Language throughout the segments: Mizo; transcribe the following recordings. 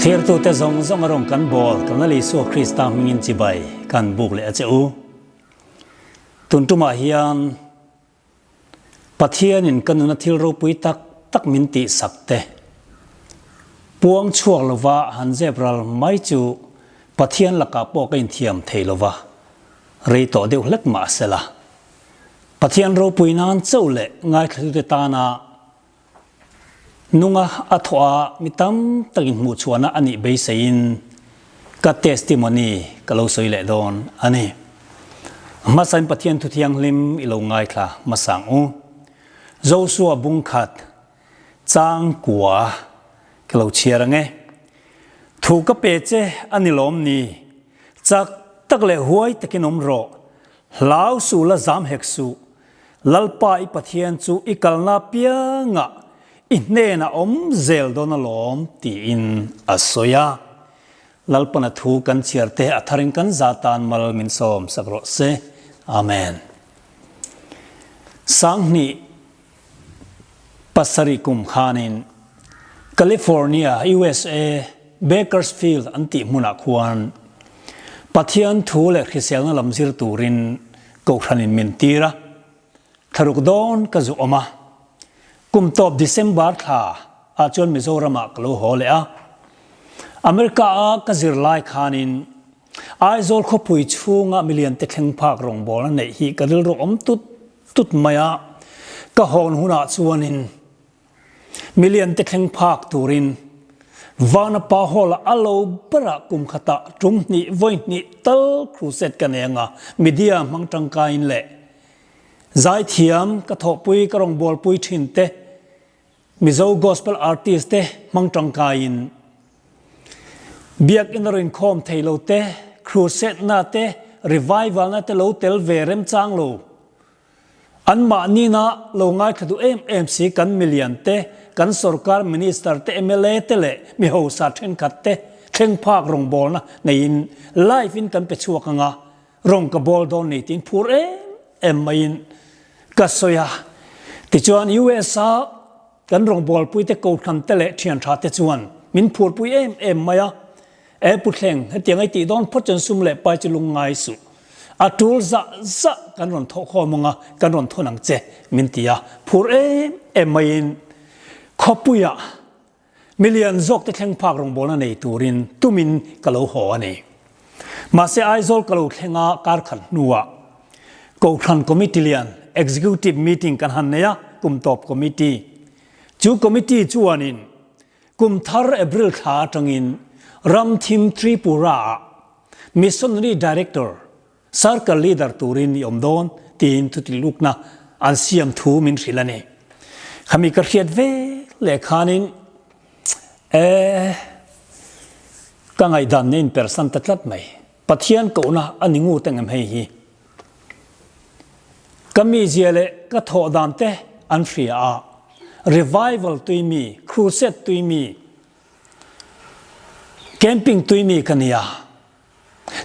Thlirtute zawng zawng a rawn kan bawl kan Lal Isua Krista hmingin chibai kan buk leh a che u. Tun tumah hian Pathianin ka nuna thil ropui tak tak min tihsak te puang chhuak lova han zep ral mai chu Pathian lakah pawh ka inthiam thei lova rei tawh deuh hlek mah sela. Pathian ropui nan chauh leh ngaithlatute tana nunga a thawh a mi tam takin hmuhchhuahna a nih beiseiin ka testimony ka lo sawi leh dawn a ni. Hmasain Pathian thu thianghlim i lo ngaithla hmasa ang u. Joshua bungkhat chang kua ka lo chhiar ang e. Thu ka pe che a ni lawm ni? Chak tak leh huai takin awm rawh. Hlau suh la zam hek suh. Lalpa i Pathian chu i kalna piangah i hnenah awm zel dawn alawm tiin a sawi a. Lalpana thu kan chhiar te a tharin kan za tan mal min sawm sak rawh se. Amen. Sanghnih pasarih kum khanin California, USA, Bakersfield an tih hmunah khuan Pathian thu leh hriselna lam zir turin Kohhranin min tir a, thlaruk dawn ka zu awm a. Kum tawp December thla ah chuan Mizoramah ka lo haw leh a. America a ka zir lai khanin Aizawl khawpui chhunga milian te thleng phak rawngbawlna neih hi ka rilru awm tut tut mai a, ka hawn hunah chuanin Milian te thleng phak turin Vanapa Hall-ah a lo berah kum khatah tum hnih vawi hnih tal crusade ka nei anga media hmang tangkaiin leh zaithiam ka thawhpui ka rawngbawlpui thin te Mizo gospel artist te hmang tangkaiin biakinn a rinkhawm thei lo te crusade na te revival na te lo tel ve remchang lo Anmahnina lo ngaithla duh em em si kan milian te, kan sorkar minister te, mla te leh mi hausa thenkhat te thleng phak rawngbawlna neiin live in kan pe chhuak anga rawng ka bawl dawn ni tiin phur em em maiin ka sawi a. Tichuan US a Kan rawngbawlpui te kohhran te leh thian tha te chuan min phurpui em em mai a, E Pu Thleng, hetiang i tih dawn phawt chuan sum leh pai chu lung ngai suh. A tul zah zah kan rawn thawh khawm ang a, kan rawn thawn ang che, min ti a. Phur em em maiin khawpuiah milian zawk te thleng phak rawngbawlna nei turin tumin ka lo haw a ni. Mahse Aizawl ka lo thleng a, kar khat hnuah Kohhran Committee lian, Executive Meeting kan han nei a, kum tawp committee. Chu committee chuanin kum thar April thla atangin Ramthim Tripura-ah Missionary Director, Circle Leader turin i awm dawn tiin thutilukna an siam thu min hrilh a ni. Khami ka hriat ve leh khanin e ka ngaihdan nen persan ta tlat mai. Pathian kohna a ni ngut engem hei hi? Ka mizia leh ka thawh dan te an hria a, revival tui mi, crusade tui mi, camping tui mi ka nia.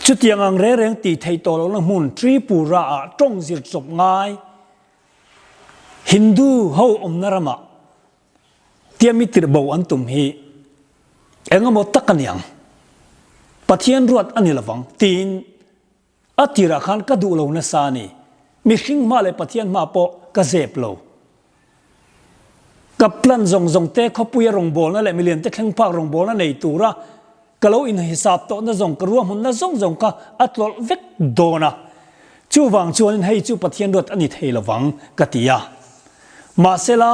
Chutiang ang reng reng tih theih tawh lohna hmun Tripura ah tawng zir chawp ngai Hindu ho awmna ramah Tia mi tirh bo an tum hi eng emaw tak a ni ang, Pathian ruat a ni lovang tiin a tirah khan ka duh lo nasa a ni. Mihring hma leh Pathian hma pawh ka zep lo. Ka plan zawng zawng te khawpuia rawngbawlna leh milian te thleng phak rawngbawlna nei tura ka lo inhisap tawhna zawng ka ruahmanna zawng zawng kha a tlawlh vek dawn a. Chuvang chuanin hei chu Pathian ruat a ni thei lovang ka ti a. Mahsela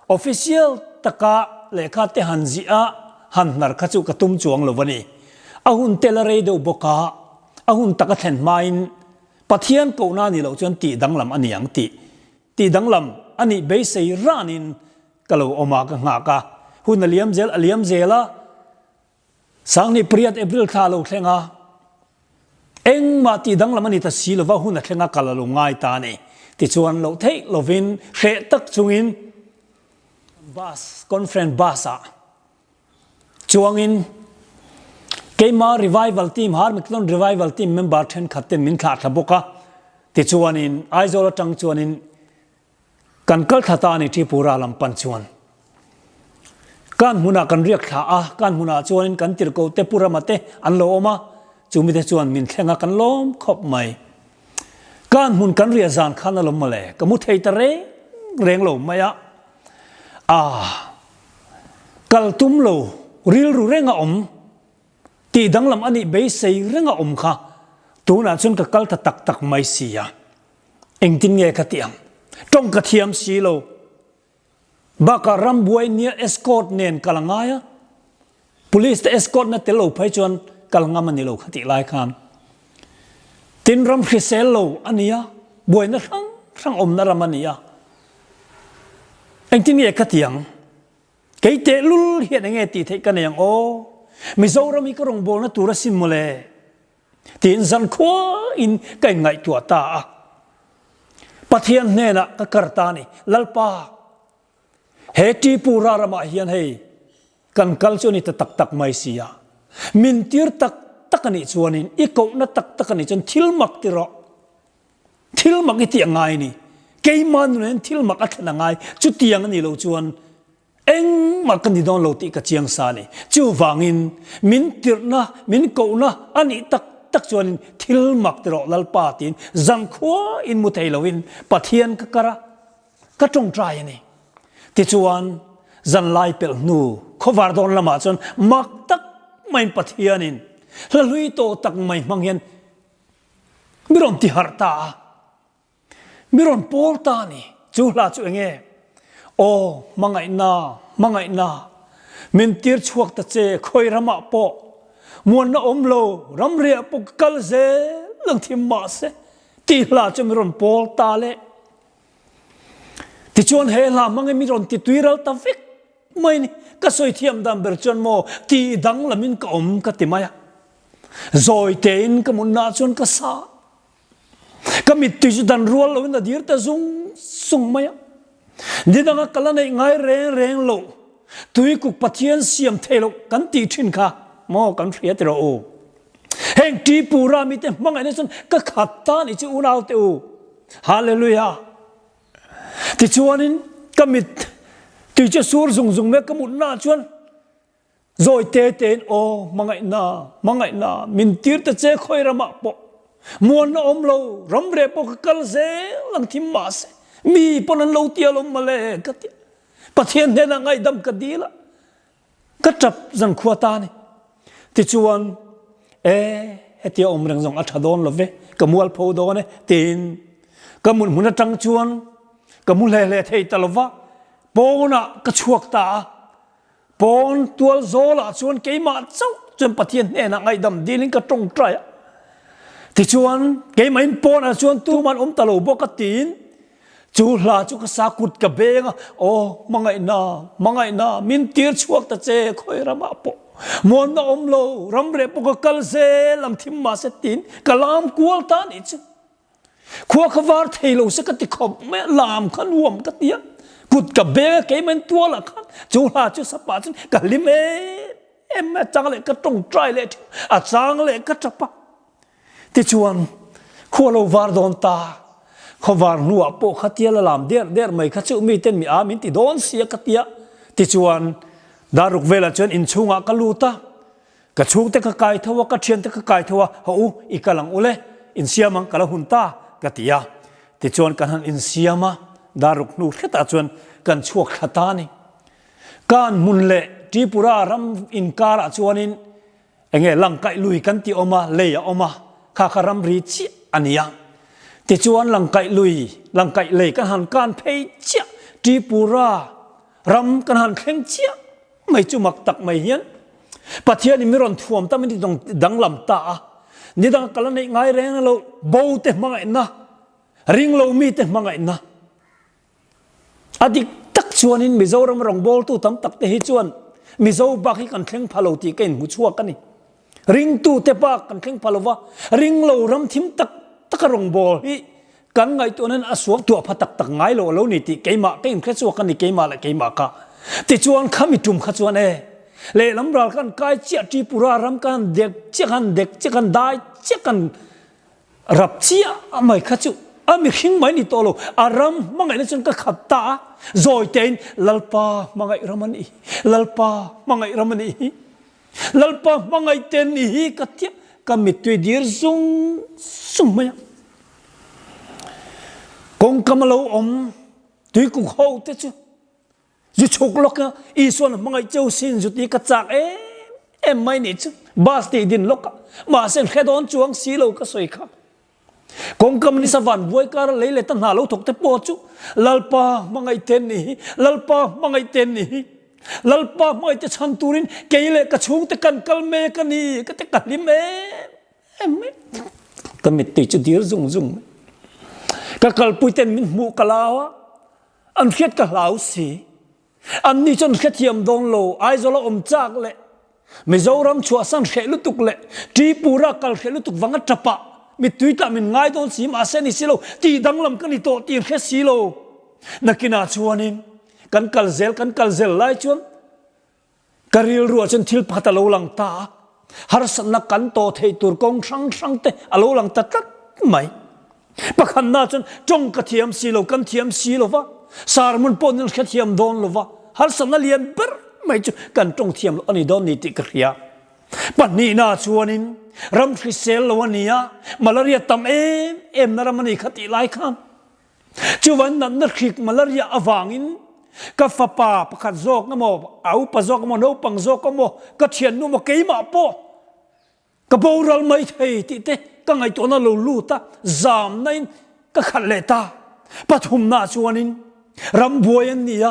official taka lehkha te han zih a, han hnar kha chu ka tum chuang lo a ni. A hun tel a rei deuh bawk a, a hun taka thlen hmain Pathian kohna a nih loh chuan tih danglam a ni ang tih tih danglam a nih beisei ranin ka lo awm a, ka nghak a. Hun a liam zel a liam zel a, Sanghnih pariat April thla a lo thleng a, engmah tih danglam a ni ta si lova hun a thleng a kal a lo ngai ta a ni. Tichuan loh theih lovin hreh tak chungin bus, conference bus ah chuangin keima revival team, Harmagedon revival team member thenkhat ten min thlah thla bawk a. Tichuanin Aizawl atang chuanin Kan kal thla ta a ni Tripura lam pan chuan. Kan hmunah kan riak thla a, kan hmunah chuanin kan tirhkoh te Pu Rama te an lo awm a, chumite chuan min thleng a kan lawm khawp mai. Kan hmun kan riah zan khan alawm mawle, ka mu thei ta reng reng lo mai a. Aah, kal tum lo, rilru reng a awm, tih danglam a nih beisei reng a awm kha, tunah chuan ka kal ta tak tak mai si a. Engtin nge ka tih ang? Tawng ka thiam si lo. Bakah rambuai nia escort nen kal a ngai a, police te escort na tel lo phei chuan kal ngam a ni lo kha tih lai khan. Tin ram hrisel lo a ni a, buaina hrang hrang awmna ram a ni a. Engtin nge ka ti ang? Kei tehlul hian enge tih theih ka nei ang aw? Mizoram hi ka rawngbawlna tur asin mawle. Tiin zankhuain ka inngaihtuah ta a. Pathian hnenah ka kar ta a ni, Lalpa, he Tripura ramah hian hei kan kal chu a ni ta tak tak mai si a. Min tir tak tak a nih chuanin, i kohna tak tak a nih chuan thil mak ti rawh. Thil mak i tih a ngai a ni. Keimah nunah hian thil mak a thlen a ngai. Chutiang a nih loh chuan Engmah ka ni dawn lo tih ka chiang sa a ni. Chuvangin min tirhna, min kohna a nih tak tak chuanin thil mak ti rawh Lalpa tiin zankhua in mu thei loin Pathian ka kar a, ka tawngtai a ni. Tichuan zanlai pelh hnu khawvar dawn lamah chuan mak tak maiin Pathianin hla hlui tawh tak mai hmang hian mi rawn ti harh ta a. Mi rawn pawl ta a ni. Chu hla chu enge? Aw, hmangaihna, hmangaihna, min tir chhuak ta che, khawi ramah pawh muanna awm lo, ramriah pawh ka kal zel ang thim mahse, tih hla chu mi rawn pawl ta le. Tichuan he hla hmangin mi rawn ti tuiral ta vek mai ni. Ka sawi thiam dan ber chuan maw tih danglamin ka awm ka ti mai a. Zawi tein ka mutnaah chuan ka sa. Ka mittui chu dan rual loin a dir ta zung zung mai a. Nidanga ka la neih ngai reng reng loh, Tuikuk Pathian siam thei loh kan tih thin kha maw kan hria ti rawh u. Heng Tripura mite hmangaihna chuan ka khat ta nih chu unau te u. Hallelujah! Tichuanin ka mit tui chu a sur zung zung mai a, ka mutnaah chuan Zawi te tein aw hmangaihna, hmangaihna min tir ta che khawi ramah pawh muanna awm lo, ramreh pawh ka kal zel ang thim mahse mi pawn an lo ti alawm mawle ka ti a. Pathian hnenah ngaihdam ka dil a, ka tap zankhua ta a ni. Tichuan e hetia awm reng zawng a tha dawn lo ve, ka mualpho dawn e tiin ka mut hmun atang chuan ka mu hle hle thei ta lo va, pawnah ka chhuak ta a. Pawn tual zawlah chuan keimah chauh chuan Pathian hnenah ngaihdam dilin ka tawngtai a. Tichuan, keimahin pawnah chuan tuman awm ta lo bawk a tiin chu hla chu ka sa kut ka beng a, Aw, hmangaihna, hmangaihna, min tir chhuak ta che khawi ramah pawh muanna awm lo, ramreh pawh ka kal zel ang thim mahse tiin ka lam kual ta a nih chu. Khua kha var thei lo se ka ti khawp mai a, lam kha nuam ka ti a, kut ka beng a keimahin tual ah khan chu hla chu sapa chuan ka hlim em em mai a, chang leh ka tawngtai leh thin a, chang leh ka tap a. Tichuan khua lo var dawn ta, khaw var hnuah pawh kha tia la lam der der mai kha chu miten mi a min ti dawn sia ka ti a. Tichuan daruk velah chuan inchhungah ka lut a, Ka chhungte ka kai tho a, ka thiante ka kai tho a, haw u, i kal ang ule, insiam ang, ka la hun ta, ka ti a. Tichuan kan han insiam a, daruk hnu hretah chuan kan chhuak thla ta a ni. Kan hmun leh Tripura ram inkarah chuanin enge Langkaih lui kan tih awm a, lei a awm a, kha kha ramri chiah a ni a. Tichuan Langkaih lui, Langkaih lei kan han kan phei chiah, Tripura ram kan han thleng chiah. Mai chu mak tak mai hian Pathian in mi rawn thuam ta min danglam ta a, nidang kal a neih ngai reng lo, bo te hmangaihna, ring lo mi te hmangaihna. A dik tak chuanin Mizoram rawngbawltu tam tak te hi chuan Mizo bak hi kan thleng pha lo tih ka inhmu chhuak a ni. Ringtu te bak kan thleng pha lo va, ring lo ram thim tak taka rawngbâwl hi kan ngaihtuahna in a suak tuah pha tak tak ngai lo a lo ni tih keimah ka inhre chhuak a ni keimah leh keimah kha. Tichuan khami tum kha chuan e, lehlam ral khan kai chiah Tripura ram khan dek chiah khan dek chiah khan dai chiah khan rap chiah mai kha chu. A mihring mai ni tawh lo, a ram hmangaihna chuan ka khat ta a, zawi tein Lalpa hmangaih ram a nih hi, Lalpa hmangaih ram a nih hi, Lalpa hmangaih te an nih hi ka tia ka mittui dir zung zung mai a. Kawngkam a lo awm tuikuk ho te chu Zu chhuk lawk a, Isuan a hmangaih cheu sin zu ti ka chak em em mai nih chu. Bus tih din lawk a, mahse an hre dawn chuang si lo ka sawi kha. Kawngkam nisa van buai kar a lei leh ta hna lo thawk te pawh chu Lalpa hmangaih te an nih hi, Lalpa hmangaih te an nih hi. Lalpa hmangaih te chhan turin kei leh ka chhungte kan kal mek a ni ka ti ka hlim em em mai. Ka mittui chu dir zung zung mai. Ka kalpui ten min hmuh ka lau a. An hriat ka hlau si. Anni chuan hrethiam dawn lo, Aizawl a awm chak leh Mizoram chhuahsan hreh lutuk leh Tripura kal hreh lutuk vang a tap ah mittui tlah min ngai dawn si mahse ni si lo, tih danglam ka ni tawh tih hre si lo. Nakinah chuanin kan kal zel kan kal zel lai chuan Ka rilruah chuan thil pakhat a lo lang ta a, harsatna kan tawh theih tur kawng hrang hrang te a lo lang ta tlat mai. Pakhatna chuan tawng ka thiam si lo, kan thiam si lo va, sermon pawh nin hrethiam dawn lo va, harsatna lian ber mai chu kan tawng thiam loh a ni dawn ni tih ka hria. Pahnihna chuanin ram hrisel lo a ni a, malaria tam em em na ram a ni kha tih lai khan Chuvan natna hrik malaria avangin ka fapa pakhat zawk emaw, a upa zawk emaw, naupang zawk emaw, ka thiannu emaw, keimah pawh ka boral mai thei tih te ka ngaihtuahna lo lut a, zamna in ka khat leh ta. Pathumna chuanin rambuai an ni a,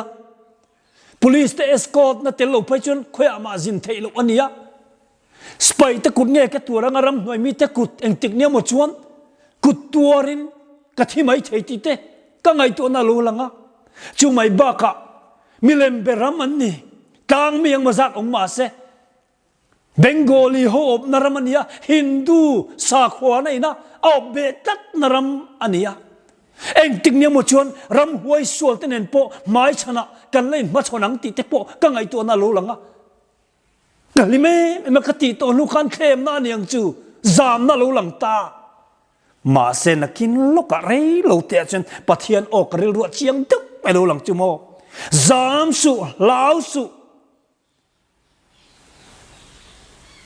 police te escort na tel lo phei chuan khawiah mah zin theih loh a ni a. Sipai te kut nge ka tuar anga ramhnuai mi te kut engtik nia maw chuan kut tuarin ka thi mai thei tih te ka ngaihtuahna a lo lang a. Chu mai bakah milem be ram an ni, tlang mi engmaw zat awm mah se Bengali ho awpna ram a ni a, Hindu sakhuana ina a awp beh tlatna ram a ni a. Engtik nia maw chuan ramhuai sual te nen pawh hmaichhanah kan la inhmachhawn ang tih te pawh ka ngaihtuahna a lo lang a. Ka hlim em em a, ka tih tawh hnu khan thlemna a ni ang chu, zamna a lo lang ta. Mahse nakin lawkah rei lo te ah chuan Pathian aw ka rilruah chiang deuh mai lo lang chu maw. Zam suh, hlau suh.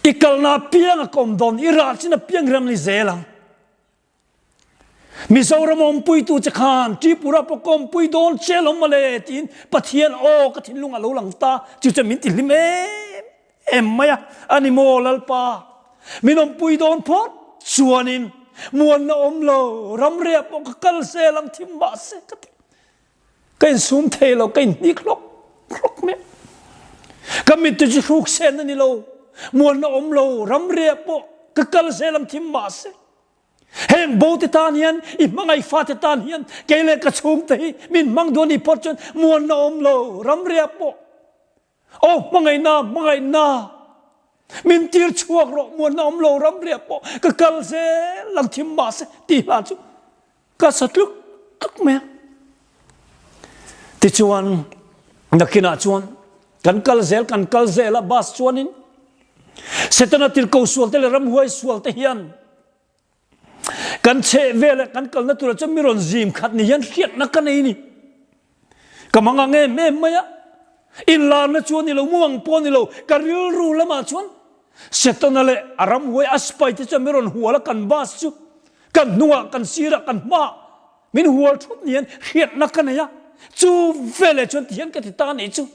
I kalna apiang a ka awm dawn, i rah chin apiang ram ni zel ang. Mizoram awmpuitu che khan Tripura pawh ka awmpui dawn che lo mawle tiin Pathian aw ka thinlung a lo lang ta, chu chuan min tihlim em em mai a, a ni maw Lalpa min awmpui dawn phawt chuanin muanna awm lo ramriah pawh ka kal zel ang thim mahse ka ti. Ka insum thei lo, ka inhnik hlawk hlawk mai a. Ka mittui chu hruk sen a ni lo, muanna awm lo ramriah pawh ka kal zel ang thim mahse. Heng bo te tan hian, i hmangaih fate tan hian, kei leh ka chhungte hi min hmang duh a nih phawt chuan muanna awm lo, ramriah pawh. Aw hmangaihna, hmangaihna, min tir chhuak rawh, muanna awm lo, ramriah pawh ka kal zel ang thim mahse tih hla chu ka sa tluk tluk mai a. Tichuan, nakinah chuan kan kal zel, kan kal zel a, bus chuanin Setana tirhko sual te leh ramhuai sual te hian kan chheh vel leh kan kalna turah chuan mi rawn zim khat ni hian hriatna ka nei ni. Ka mang ang em em mai a, inlarna chu a ni lo, mumang pawh a ni lo, ka rilru lamah chuan Setana leh a ramhuai a sipai te chuan mi rawn hual a, kan bus chu kan hnungah, kan sirah, kan hmaah Min hual thut ni hian hriatna ka nei a, chu veleh chuan tihian ka ti ta anih chu.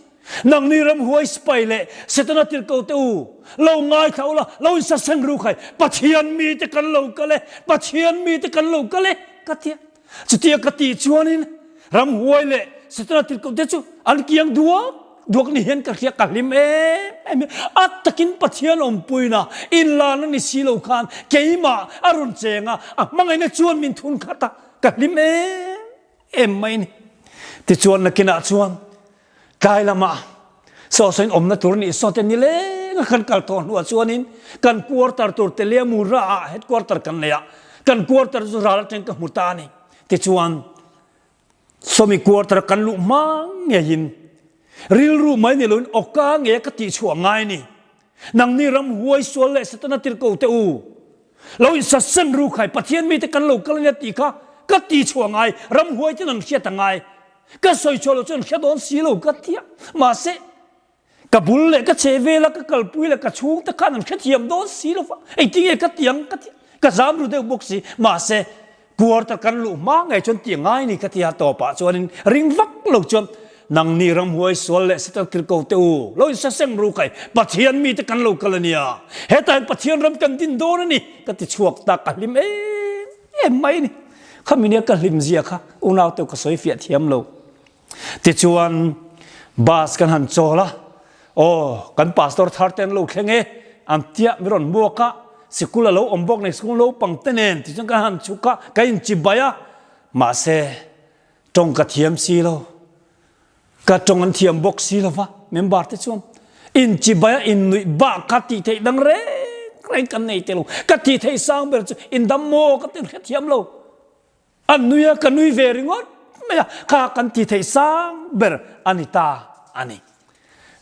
Nangni ramhuai sipai leh Setana tirhko te u, lo ngaithla ula, lo insaseng ru khai, Pathian mite kan lo kal e, Pathian mite kan lo kal e, ka ti a. Chutia ka tih chuanin ramhuai leh Setana tirhko te chu an kiang duak duak ni hian ka hria, ka hlim em em e. A takin Pathian awmpuina inlarna ni si lo khan keimah a rawn cheng a, a hmangaihna chuan min thun khat a, ka hlim em em mai a ni. Tichuan nakinah chuan tlai lamah sawhsawiin awmna tur nih sawn te nileng a kan kal tawh hnuah chuanin kan quarter tur Teliamura ah headquarter kan nei a, kan quarter chu ral atangin ka hmu ta a ni. Tichuan Sawmi quarter kan luh hma ngeiin rilru mai ni loin awka nge ka tih chhuah ngai ni. Nangni ram huai sual leh Setana tirhko te u, lo in saseng ru khai Pathian mite kan lo kal ania tih kha Ka ti chhuah ngai, ramhuai ten an hriat a ngai. Ka sawi chhuah loh chuan an hre dawn si lo ka ti a. Mahse, ka bul leh ka chhe vela ka kalpui leh ka chhungte khan an hrethiam dawn si lo va, engtinge ka ti ang ka ti a. Ka zam ru deuh bawk si. Mahse, quarter kan luh hma ngei chuan tih ngai ni ka ti a, tawpah chuanin ring vak lo chuan nangni ramhuai sual leh Satan tirko te u, lo insaseng ru kai, Pathian mite kan lo kal a nia, hetah hian Pathian ram kan din dawn a ni ka ti chhuak ta, ka hlim em em mai a ni. Khami nia ka hlim zia kha unau te ka sawi fiah thiam lo. Tichuan bus kan han chawl a, aw kan pastor thar te an lo thleng e, an tia mi rawn muak a, sikul a lo awm bawk nen sikul naupang te nen tichuan kan han chhuk a, ka inchibai a, mahse tawng ka thiam si lo, ka tawng an thiam bawk si lo va, member te chuan inchibai a innuih bak kha tih theih dang reng reng kan nei te lo, ka tih theih sang ber chu indam maw ka ti hrethiam lo. A nui a, ka nui ve ringawt mai a, kha kan ti theih sang ber a ni ta a ni.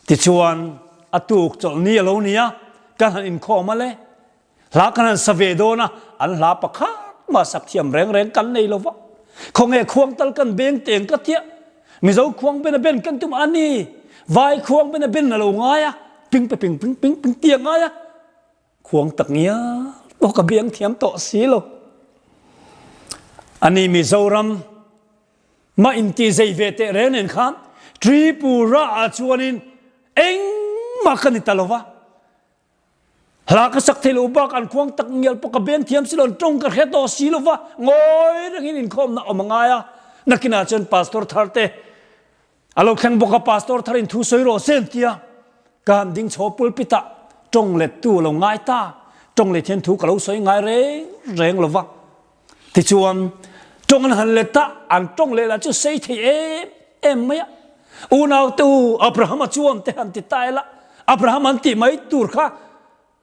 Tichuan, a tuk chawlhni a lo ni a, kan han inkhawm a le, hla kan han sa ve dawn a, an hla pakhat mah sak thiam reng reng kan nei lo va, khawnge khuang tal kan beng teng ka tia, Mizo khuang ben a ben kan tum a ni, vai khuang ben a ben a lo ngai a, ping pe ping ping ping ping ti a ngai a. Khuang tak ngial pawh ka biang thiam tawh si lo. Ani Mizoram mah inti zei ve teh reng nen khan Tripura ah chuanin engmah ka ni ta lo va. Hla ka sak thei lo bak an khuang tak ngial pawh ka beng thiam si lo, an tawng ka hre tawh si lo va, ngawi rengin inkhawmna awm a ngai a. Nakinah chuan Pastor thar te A lo thleng bawk a, Pastor tharin thu sawi rawh se an ti a. Ka han ding chho pulpit ah tawng lettu a lo ngai ta. Tawng let hian thu ka lo sawi ngai reng reng lo va. Tichuan, tawng an han let a, an tawng leh lah chu sei thei em em mai a. Unaute u, Abrahama chuan te han ti ta ila, Abraham an tih mai tur kha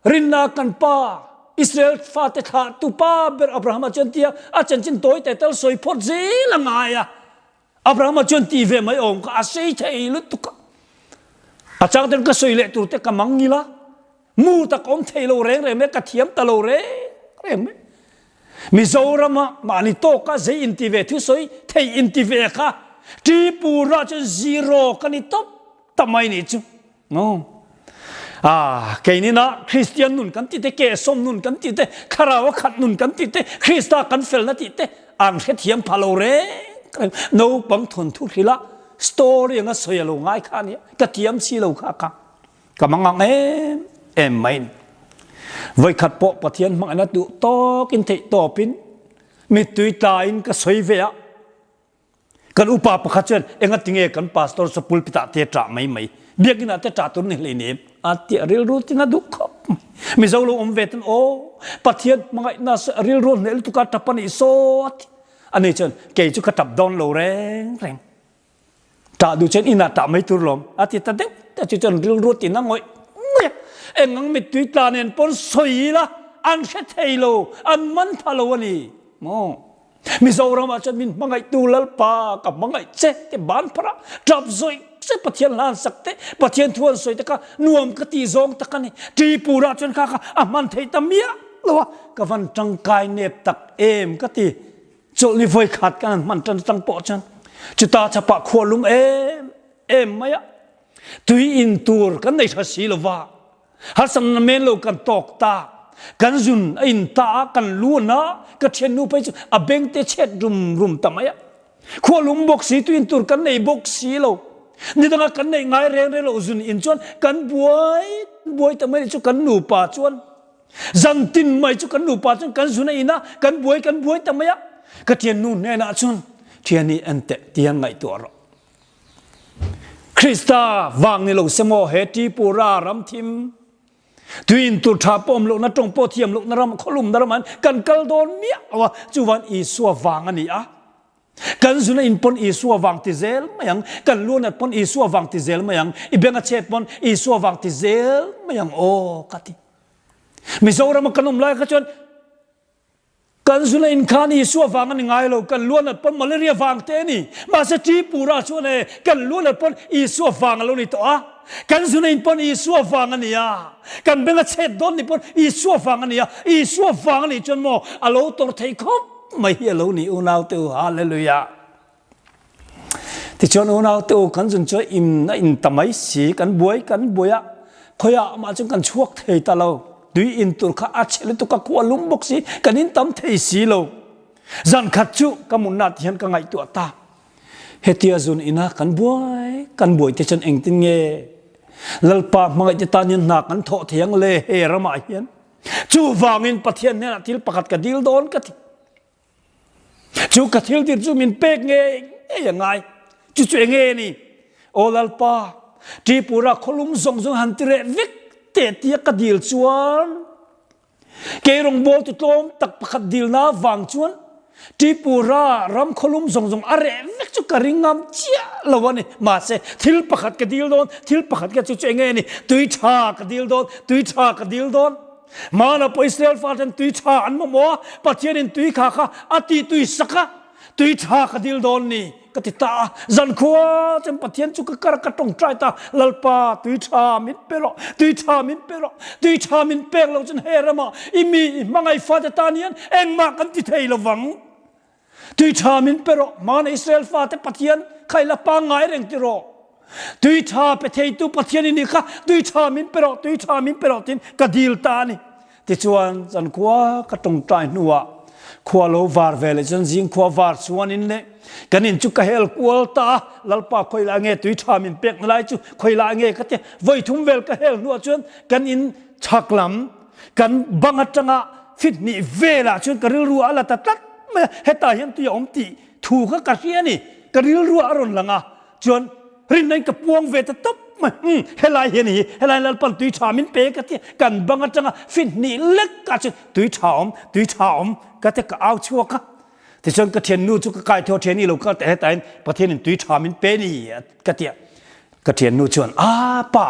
Rinna kan pa, Israel fate thlahtu pa ber Abrahama chuan tia a chanchin tawi te tal sawi phawt zel a ngai a. Abrahama chuan ti ve mai awm kha a sei thei lutuk a. A chang ten ka sawi leh tur te ka mang ngil a, mu tak awm thei lo reng reng mai, ka thiam ta lo reng reng mai. Mizorama mahni tawka zei inti ve thusawi thei inti ve kha Tripura chuan zero ka ni tawp ta mai nih chu. No. Ah, keinina Christian nun kan ti te, kehsawm nun kan ti te, thlarau a khat nun kan ti te, Krista kan felna tih te an hrethiam pha lo reng reng. Naupang thawnthu hrila story anga sawi a lo ngai kha ania, ka thiam si lo kha ka ka mangang em em mai ni. Vawikhat pawh Pathian hmangaihna duh tawkin theih tawpin mittui tlain ka sawi ve a. Kan upa pakhat chuan enga tinge kan pastor chu pulpit ah te ṭah mai mai, biakinn ah te ṭah tur ni hleinem a ti a rilru tin a duh khawp mai. Mizo lo awm ve ten aw Pathian hmangaihna rilru a hneh lutuk a ṭap a nih saw a ti. Ani chuan kei chu ka ṭap dawn lo reng reng. Ṭah duh chuan inah ṭah mai tur lawm a ti ta deuh deuh chu chuan rilru tin a ngawih ngawih a. Engang mittui tla nen pawn sawi ila an hre thei lo, an man pha lo a ni maw. Mizoram ah chuan min hmangaihtu Lalpa ka hmangaih che te ban phar a tap zawih che Pathian hlan sak te Pathian thu an sawi te kha nuam ka tih zawng tak a ni. Tripura chuan kha kha a hman thei ta miah lo a, ka van tangkai nep tak em ka ti. Chawlhni vawi khat kan han hman tan atang pawh chuan chuta chapah khua lum em em mai a, tui in tur kan nei tha si lo va. Harsatna men lo kan tawk ta. Kan zun a in ta a, kan lu a na, ka thiannu phei chu a beng te chhet rum rum ta mai a. Khua lum bawk si, tuin tur kan nei bawk si lo. Nidanga kan neih ngai reng reng lo zun in chuan kan buai buai ta mai chu kan nupa chuan zan tin mai chu kan nupa chuan kan zun a in a, kan buai kan buai ta mai a. Ka thiannu hnenah chuan thiani en teh tiang ngaihtuah rawh. Krista vang ni lo se maw he Tripura ram thim tuin tur tha pawh awm lohna tawng pawh thiam lohna ram khawlumna ram an kan kal dawn miah lo a chuvan Isua vang a ni a kan zuna in pawn Isua vang ti zel mai ang kan luanat pawn Isua vang ti zel mai ang i beng a chet pawn Isua vang ti zel mai ang aw ka ti Mizoram a kan awm lai kha chuan Kan zuna inkhan Isua vang a ni ngai lo, kan luanat pawn malaria vang te a ni. Mahse Tripura chuan e, kan luanat pawn Isua vang a lo ni tawh a. Kan zuna in pawn Isua vang a ni a. Kan beng a chhet dawn ni pawn Isua vang a ni a. Isua vang a nih chuan maw a lo tawrh thei khawp. mai hi a lo ni unaute u. Hallelujah! Tichuan unaute u kan zun chu in a in ta mai si, kan buai kan buai a, khawiah mah chuan kan chhuak thei ta lo. Tui in tur kha a chhe lutuk a, khua lum bawk si, kan in tam thei si lo. Zan khat chu ka munna ti hian ka ngaihtuah ta. Hetia zun ina kan buai kan buai te chuan engtin nge Lalpa hmangaih te tan hian hna kan thawh thei ang le he ramah hian. Chuvangin Pathian hnenah thil pakhat ka dil dawn ka ti. Chu ka thil tir chu min pek ngei ngei a ngai. Chu chu enge ni? Aw Lalpa, Tripura khawlum zawng zawng han ti reh vek teh tia ka dil chuan kei rawngbawl tu tlawm tak pakhat dilna vang chuan Tripura ram khawlum zawng zawng a reh vek chu ka ring ngam chiah lo a ni. Mahse, thil pakhat ka dil dawn, thil pakhat ka chu chu enge ni? Tui tha ka dil dawn, tui tha ka dil dawn. Mana pawh Israel faten tui tha an mamawh a, Pathianin tui kha kha a tih tui sak a, tui tha ka dil dawn ni ka ti ta a. Zankhua chuan Pathian chu ka kar ka tawngtai ta, Lalpa tui tha min pe rawh, tui tha min pe rawh, tui tha min pek loh chuan he ramah i mi i hmangaih fate tan hian engmah kan ti thei lovang. Tui tha min pe rawh, hmana Israel fate Pathian kha i la pangngai reng ti rawh. Tui tha pe theitu Pathian i nih kha, tui tha min pe rawh, tui tha min pe rawh tiin ka dil ta a ni. Tichuan, zankhua ka tawngtai hnuah khua lo var ve leh chuan zing khua var chuanin le kan in chu ka hel kual ta a, Lalpa khawilah nge tui tha min pek na lai chu khawilah nge ka ti a, vawi thum vel ka hel hnuah chuan kan in chhak lam Kan bang atanga fit hnih velah chuan ka rilru a la ta tlat mai a, hetah hian tui a awm tih thu kha ka hria a ni. Ka rilru a rawn lang a, chuan rinna in ka puang ve ta tawp mai. Umm, helai hian hi, helai Lalpan tui tha min pe ka ti a, kan bang atanga fit hnih lekah chuan tui tha awm, tui tha awm ka ti a, ka au chhuak a. Tichuan ka thiannu chu ka kaitho thian i lo kal teh hetah hian Pathianin tui tha min pe ni ka ti a. Ka thiannu chuan a pa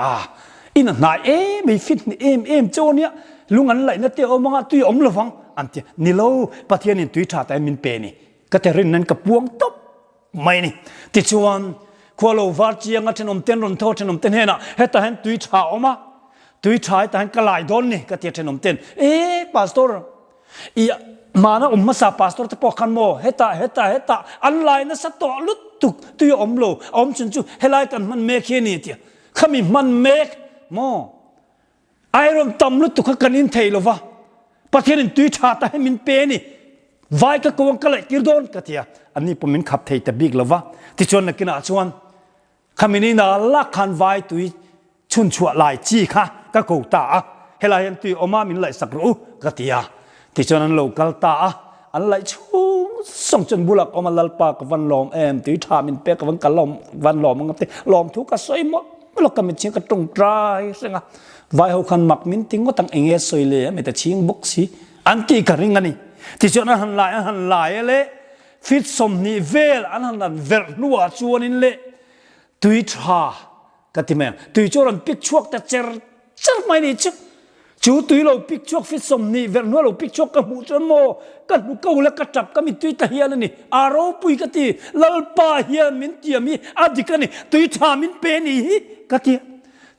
in a hnai em ei fit ni em em chaw nia lung an laihna te awm anga tui awm lovang an ti a. Ni lo Pathianin tui tha ta min pe ni ka ti rin nan ka puang tawp mai ni. Tichuan khua lo var chianga thenawm ten rawn tho thenawm te hnenah hetah hian tui tha awm a tui tha hetah hian ka lai dawn ni ka ti a thenawm ten e pastor I hmana awm hmasa pastor te pawh khan maw hetah hetah hetah an lai nasa tawh lutuk tui a awm lo a awm chun chu helai kan hman mek hi a ni tia khami hman mek maw iron tam lutuk kha kan in thei lova Pathian in tui tha ta hi min pe ni vai ka ko ang ka laih tir dawn ka tia anni pawh min khap thei ta bik lova tichuan nakinah chuan Khami ni na lak khan vai tui chhun chhuah lai chi kha ka ko ta a, helai hian tui awm a min laih sak rawh u ka ti a. Tichuan an lo kal ta a, an laih chhung sawng chuan bulah ka awm a, Lalpa ka van lawm em, tui tha min pek ka van ka lawm van lawm ang a ti, lawm thu ka sawi mawlh mawlh a, ka mit chhing ka tawngtai reng a, vai ho khan mak min ti ngawt ang eng nge sawi le a mit a chhing bawk si an tih ka ring a ni. Tichuan an han lai an han lai a le Fit 20 vel an han han verh hnuah chuanin le tui tha ka ti mai ang. Tui chu a rawn pik chhuak ta cher cher mai ni chu. Chu tui lo pik chhuak fit 20 verh hnuah lo pik chhuak ka hmuh chuan maw ka hnu ko la ka tap ka mittui ta hian a ni. A ropui ka ti Lalpa hian min tiam hi a dik a ni tui tha min pe ni hi ka ti a.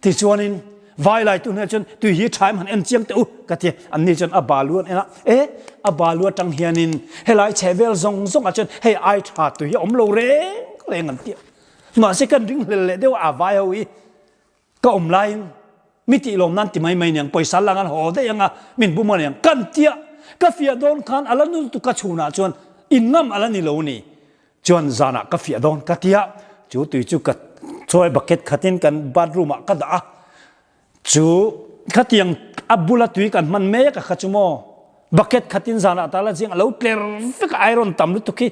Tichuanin vai lai tu hnenah chuan tui hi tha em han en chiang teh u ka ti a, anni chuan a balu an en a, e a balu atang hianin helai chhe vel zawng zawngah chuan hei ai tha tui hi a awm lo reng reng an ti a, mahse kan ring hlel leh deuh a vai ho hi ka awm laiin mi tih lawm nan ti mai mai niang pawisa lang an haw daih anga min bum aniang kan tia ka fiah dawn khan a la nul tuk a chhunah chuan in ngam a la ni lo ni. Chuan zanah ka fiah dawn ka tia, chu tui chu ka chawi bucket khatin kan bathroom ah ka dah a, chu khatiang a bula tui kan hman mek a kha chu maw bucket khatin zanah tala zing a lo tler vek a, iron tam lutuk hi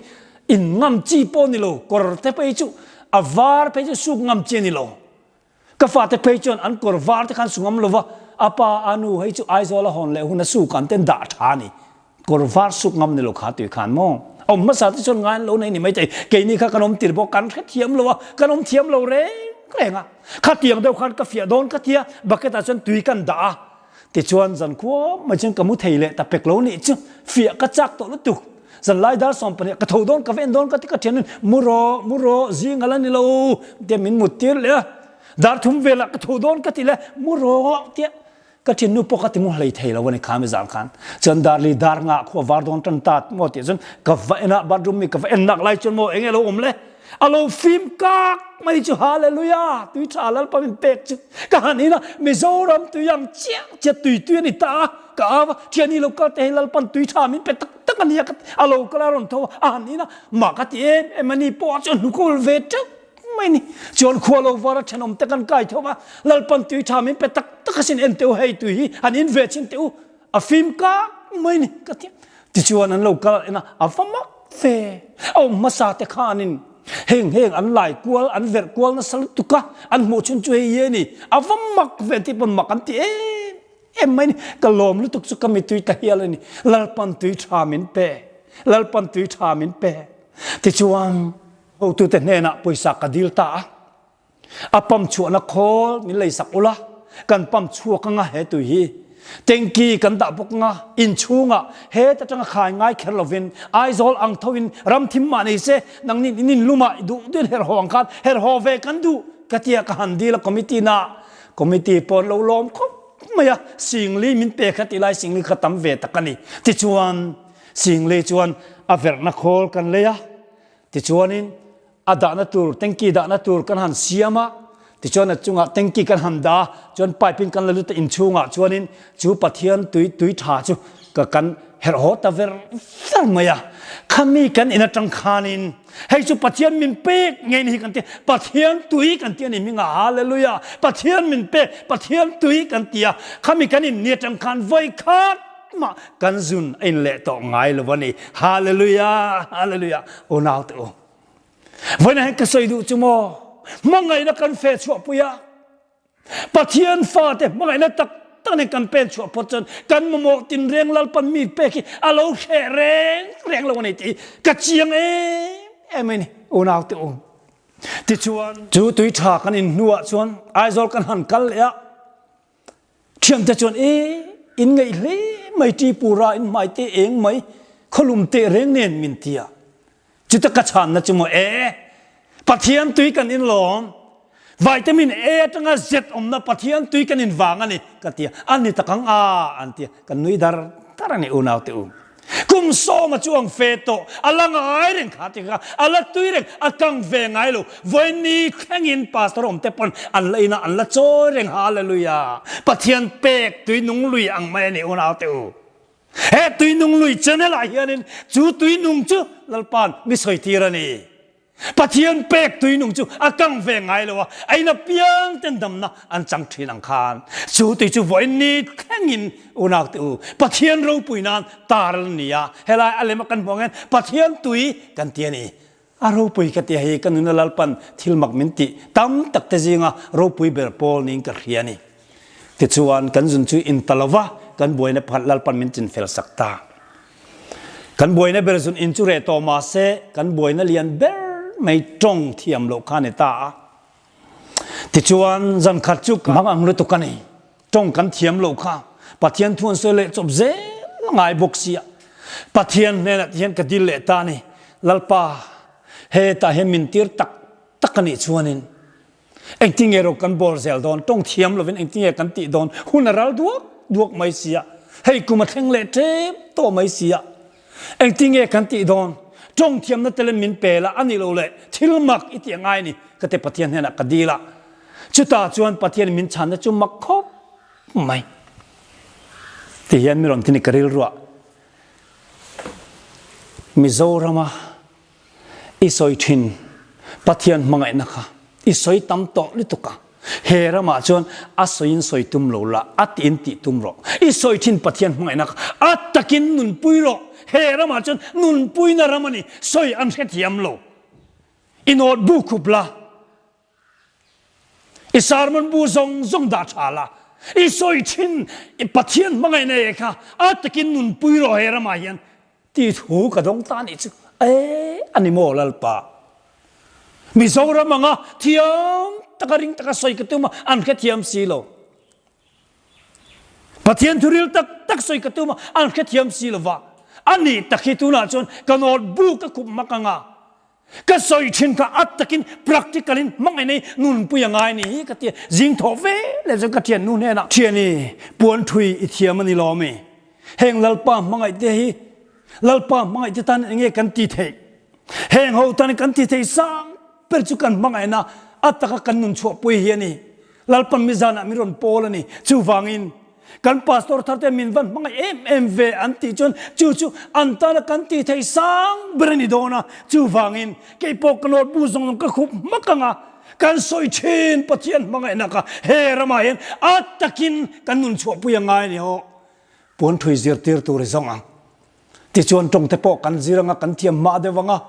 in ngam chi pawh ni lo, kawr te phei chu a var phei chu suk ngam chi a ni lo. Ka fate phei chuan an kawr var te khan su ngam lova, a pa a nu hei chu Aizawl a hawn leh hun a suk an ten dah tha a ni. Kawr var suk ngam ni lo kha tui khan maw. Awm hmasa te chuan ngai an lo nei ni maithei. Keini kha kan awm tir bawk kan hrethiam lo a, kan awm thiam lo reng reng a. Khatiang deuh khan ka fiah dawn ka tia, bucket ah chuan tui kan dah a. Tichuan zan khuam mai chuan ka mu thei leh ta pek lo nih chu fiah ka chak tawh lutuk. Zan lai dar 12 ka tho dawn ka va en dawn ka ti ka thian in mu rawh mu rawh zing a la ni lo tia min mut tir leh a. Dar thum velah ka tho dawn ka ti leh mu rawh tia. Ka thinnu pawh ka timu hlei thei lo a ni kha mi zan khan. Chuan dar li dar nga khua var dawn tan ta maw tih chuan ka va en a bathroom mi ka va en nak lai chuan maw enge lo awm le? A lo fim kak mai chu Hallelujah! Tui tha Lalpa min pek chu ka han in a, Mizoram tui ang chiah chiah tui tui a ni ta a, ka au a, thiani lo kal te hi Lalpan tui tha min pe tak tak a nia ka ti, a lo kal a rawn tho a, a han in a, mah ka ti em em a ni pawh a chuan hnuk a ul ve teuh mai ni. Chuan khua lo var a thenawm te kan kai tho a, Lalpan tui tha min pe tak tak asin en teh u hei tui hi han in ve chin teh u, A fim kak mai ni ka ti. Tichuan an lo kal en a, a va mak ve. A awm hmasa te khanin heng heng an lai kual, an verh kual nasa lutuk a, an hmuh chhun chu hei hi a ni. A va mak ve tih pawn mak an ti em em mai ni. Ka lawm lutuk chu ka mitui ta hial a ni. Lalpan tui tha min pe, Lalpan tui tha min pe. Tichuan hotute hnenah pawisa ka dil ta a. A pump chhuahna khawl min lei sak ula, kan pump chhuak anga he tui hi tanky kan dah bawk anga inchhungah het atanga khai ngai kher lovin Aizawl ang thoin ram thim mah nei se nangnin in inlumah i duh duhin her haw ang khan her haw ve kan duh ka tia ka han dil a committee na committee pawh an lo lawm khawp mai a singli min pe kha tilai singli kha tam ve tak a ni tichuan singli chuan a verhna khawl kan lei a tichuanin A dahna tur tanky dahna tur kan han siam a, tichuan a chungah tanky kan han dah a, chuan pipe in kan la lut a inchhungah chuanin chu Pathian tui tui tha chu ka kan herh haw ta ver ver mai a. Khami kan in atang khanin hei chu Pathian min pek ngei ni hi kan ti a, Pathian tui kan ti a ni hmingah Hallelujah! Pathian min pek Pathian tui kan ti a, khami kan in ni atang khan vawi khat mah kan zun a in leh tawh ngai lo a ni. Hallelujah! Hallelujah! Unau te u. Vawiin ah hian ka sawi duh chu maw, hmangaihna kan feh chhuah pui a, Pathian fate hmangaihna tak tak nen kan pen chhuah phawt chuan kan mamawh tinreng Lalpan mi pek hi a lo hreh reng reng lo a ni tih hi ka chiang em em a ni unau te u. Tichuan, chu tui tha kan in hnuah chuan Aizawl kan han kal leh a, Thiante chuan, E, in ngaih hle mai Tripura in hmai te eng mai, khawlum teh reng nen min ti a. Chuta ka chhanna chu maw, E, Pathian tui kan in lawm, vitamin A atanga Z awmna Pathian tui kan in vang a ni, ka ti a. A ni tak ang a, an ti a. Kan nui dar dar a ni unaute u. Kum sawma chu ang fe tawh, a la ngai reng kha ti kha, a la tui reng, a kang ve ngai lo. Vawiin thlengin Pastor awm te pawn an la inah an la chawi reng, Hallelujah! Pathian pek tui nung lui ang mai a ni unau te u. He tui nung lui channel ah hianin chu tui nung chu Lalpa'n mi sawi tir a ni. Pathian pek tuinung chu a kang ve ngai lo a, a in apiang ten damna an chang thin ang khan. Chu tui chu vawiin ni thlengin unau te u, Pathian ropui nan tar a la ni a, helai a lem a kan hmuh ang hian Pathian tui kan ti a ni. A ropui ka ti a hi ka nuna Lalpan thil mak min tih tam tak te zinga ropui ber pawl niin ka hria a ni. Tichuan kan zun chu in ta lova kan buaina pakhat Lalpan min chinfel sak ta. Kan buaina ber zun in chu reh tawh mah se kan buaina lian ber mai tawng thiam loh kha a ni ta a. Tichuan zan khat chu ka hmang ang lutuk a ni. Tawng kan thiam loh kha Pathian thu an sawi leh chawp zel a ngai bawk sia. Pathian hnenah ti hian ka dil leh ta a ni. Lalpa, hetah hian min tir tak tak a nih chuanin Engtinge ro kan bawr zel dawn, tawng thiam lovin engtinge kan tih dawn, hun a ral duak duak mai si a, hei kum a thleng leh tep tawh mai si a, engtinge kan tih dawn, tawng thiamna telen min pe la a nih loh leh thil mak i tih a ngai a ni ka ti Pathian hnenah ka dil a, chutah chuan Pathian min chhanna chu mak khawp mai ti hian mi rawn ti ni ka rilruah Mizorama I sawi thin Pathian hmangaihna kha i sawi tam tawh lutuk a, he ramah chuan a sawiin sawi tum lo la, a tiin tih tum rawh. I sawi thin Pathian hmangaihna kha a takin nunpui rawh, he ramah chuan nunpuina ram a ni, sawi an hrethiam lo. I note bu khup la. I sermon bu zawng zawng dah tha la, i sawi thin i Pathian hmangaihna e kha a takin nunpui rawh he ramah hian tih thu ka dawng ta nih chu e a ni maw Lalpa. Mizoram anga thiam taka ring taka sawi ka tum a, an hrethiam si lo. Pathian thuril tak tak sawi ka tum a, an hrethiam si lo va. A nih tak hi tunah chuan ka note bu ka khup hmak anga. Ka sawi thin kha a takin practical in hmangaih nei nunpui a ngai ni hi ka ti a, zing thawh ve leh chuan ka thiannu hnenah, Thiani, puan thui i thiam a ni lo ami? Heng Lalpa hmangaih te hi Lalpa hmangaih te tan enge kan ti theih? Heng ho tan kan ti theih sang ber chu kan hmangaihna a taka kan nun chhuahpui hi a ni. Lalpan mizanah min rawn pawl a ni. Chuvangin kan pastor thar te min van hmangaih em em ve an tih chuan chu chu an tana kan tih theih sang ber a ni dawn a. Chuvangin kei pawh ka note bu zawng zawng ka khup hmak ang a, kan sawi thin Pathian hmangaihna kha he ramah hian a takin kan nun chhuahpui a ngai a ni haw. Puan thui zirtir tur i zawng ang. Tichuan tawng te pawh kan zir ang a, kan thiam hma deuh ang a.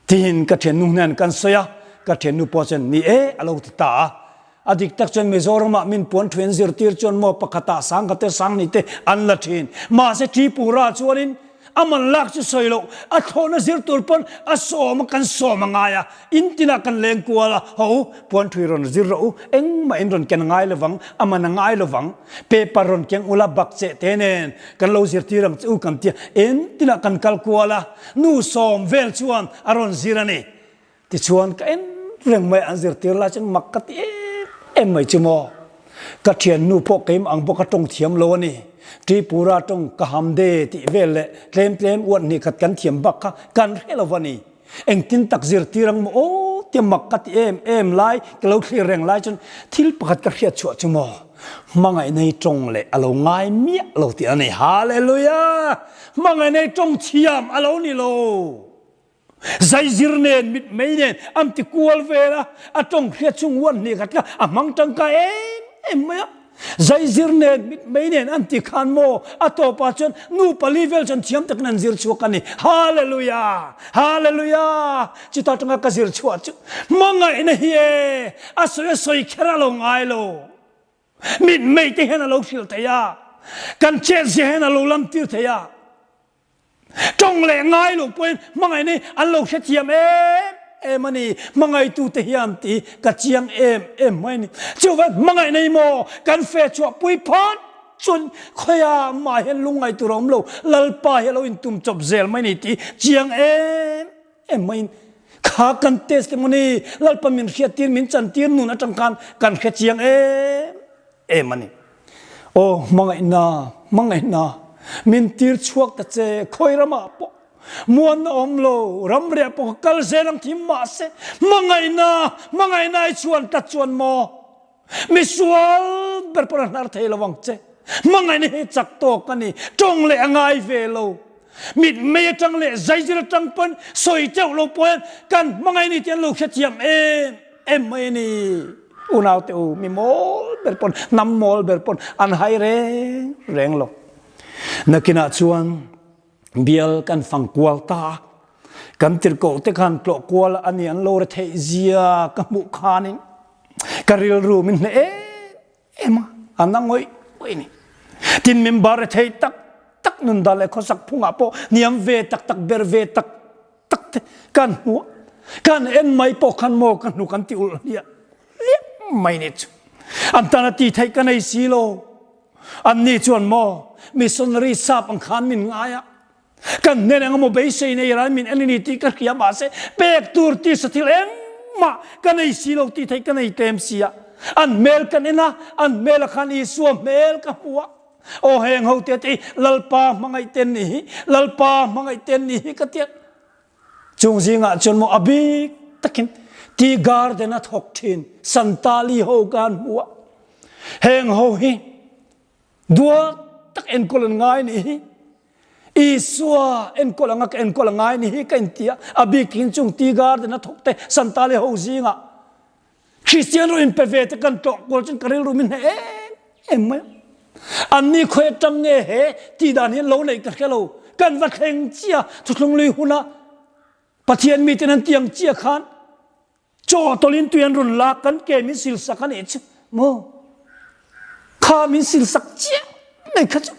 Tiin ka thiannu hnen kan sawi a, ka thiannu pawh chuan ni e a lo ti ta a. A dik tak chuan Mizoramah min puan thu an zirtir chuan maw pakhatah sangkhat te sanghnih te an la thin. Mahse Tripura chuanin a man lak chu sawi loh, a thlawhna zir tur pawn a sawm a kan sawm a ngai a, in tinah kan leng kual a, ho puan thui rawn zir rawh u, engmah in rawn ken a ngai lovang, a man a ngai lovang, paper rawn keng ula bakcheh te nen kan lo zirtir ang che u kan ti a, in tinah kan kal kual a. Nu sawm vel chuan a rawn zir a ni. Tichuan ka en reng mai an zirtir lai chuan mak ka ti em em mai chu maw. Ka thiannu pawh keimah ang bawk a tawng thiam lo a ni. Tripura tawng ka ham de tih vel leh tlem tlem uat hnih khat kan thiam bak kha kan hre lo a ni. Engtin tak zirtir ang maw aw tia mak ka ti em em lai ka lo thlir reng lai chuan thil pakhat ka hriat chhuah chu maw. Hmangaihna hi tawng leh a lo ngai miah lo tih a ni. Hallelujah! Hmangaihna hi tawng thiam a lo ni lo. Zaizir nen, mitmei nen an ti kual vel a, a tawng hriat chung uan hnih khat kha a hmang tangkai em em mai a. Zaizir nen, mitmei nen an ti khan maw? A tawpah chuan nu pali vel chuan thiam takin an zir chhuak a ni. Hallelujah! Hallelujah! Chuta tanga ka zir chhuah chu hmangaihna hi e, a sawi a sawi kher a lo ngai lo. Mitmei te hian a lo hrilh thei a, kan chetzia hian a lo lamtir thei a. Tawng leh ngai lo pawhin hmangaihna hi an lo hrethiam em em a ni. Hmangaihtute hian tih ka chiang em em mai a ni. Chuvang hmangaihna hi maw kan fe chhuahpui phawt chuan khawiah mah hian lungngaih tur a awm lo, Lalpa hi a lo intum chawp zel mai a ni tih chiang em em maiin kha kan testimony Lalpa min hriattir min chantir nun atang khan kan hrechiang em em a ni. Aw hmangaihna, hmangaihna, min tir chhuak ta che, khawi ramah pawh muanna awm lo, ram riah pawh ka kal zel ang thim mahse, hmangaihna, hmangaihna i chhuan tlat chuan maw, misual ber pawh a hnar thei lo ang che, hmangaihna hi chak tawk a ni, tawng leh a ngai ve lo, mitmei atang leh zaizir atang pawn sawi teuh lo pawh hian kan hmangaih ni tih an lo hrethiam em em mai a ni. Unaute u, mi mawl ber pawn, hnam mawl ber pawn an hai reng reng lo. Nakinah chuan bial kan fang kual ta a, kan tirhkoh te khan tlawh kual a ni an lo re theih zia ka hmuh khanin ka rilru min hneh em em a, a na ngawih ngawih a ni. Tin, member re thei tak tak nun dan leh khawsak phungah pawh hniam ve tak tak ber ve tak tak te kan hmu a, kan en mai pawh khan maw ka hnuk an ti ulh hliah hliah mai ni chu. An tan a ti theih ka nei si lo. An ni chuan maw missionary sap ang khan min ngai a, kan hnen eng emaw beisei nei ran min en a ni tih ka hria mahse pek tur tisa thil engmah ka nei si lo tih theih ka nei tlem si a. An hmel kan en a, an hmelah khan Isua hmel ka hmu a. Aw heng ho te te hi Lalpa hmangaih te an nih hi, Lalpa hmangaih te an nih hi ka ti a. Chung zingah chuan maw a bik takin tea garden a thawk thin Santali ho ka han hmu a. Heng ho hi duat tak enkawl an ngai nih hi. Isua enkawl anga ka enkawl a ngai nih hi ka inti a. A bik takin chung tea garden a thawk te Santali ho zingah Kristian ro inpe ve te kan tlawh kual chuan ka rilru min hneh em em mai a. Anni khawi atang nge he tih dan hi an lo neih ka hre lo. Kan va thleng chiah thuthlung lui huna Pathian miten an tiang chiah khan chaw tawlhin tui an rawn lak kan ke min sil sak a nih chu maw. Kha min sil sak chiah mai kha chu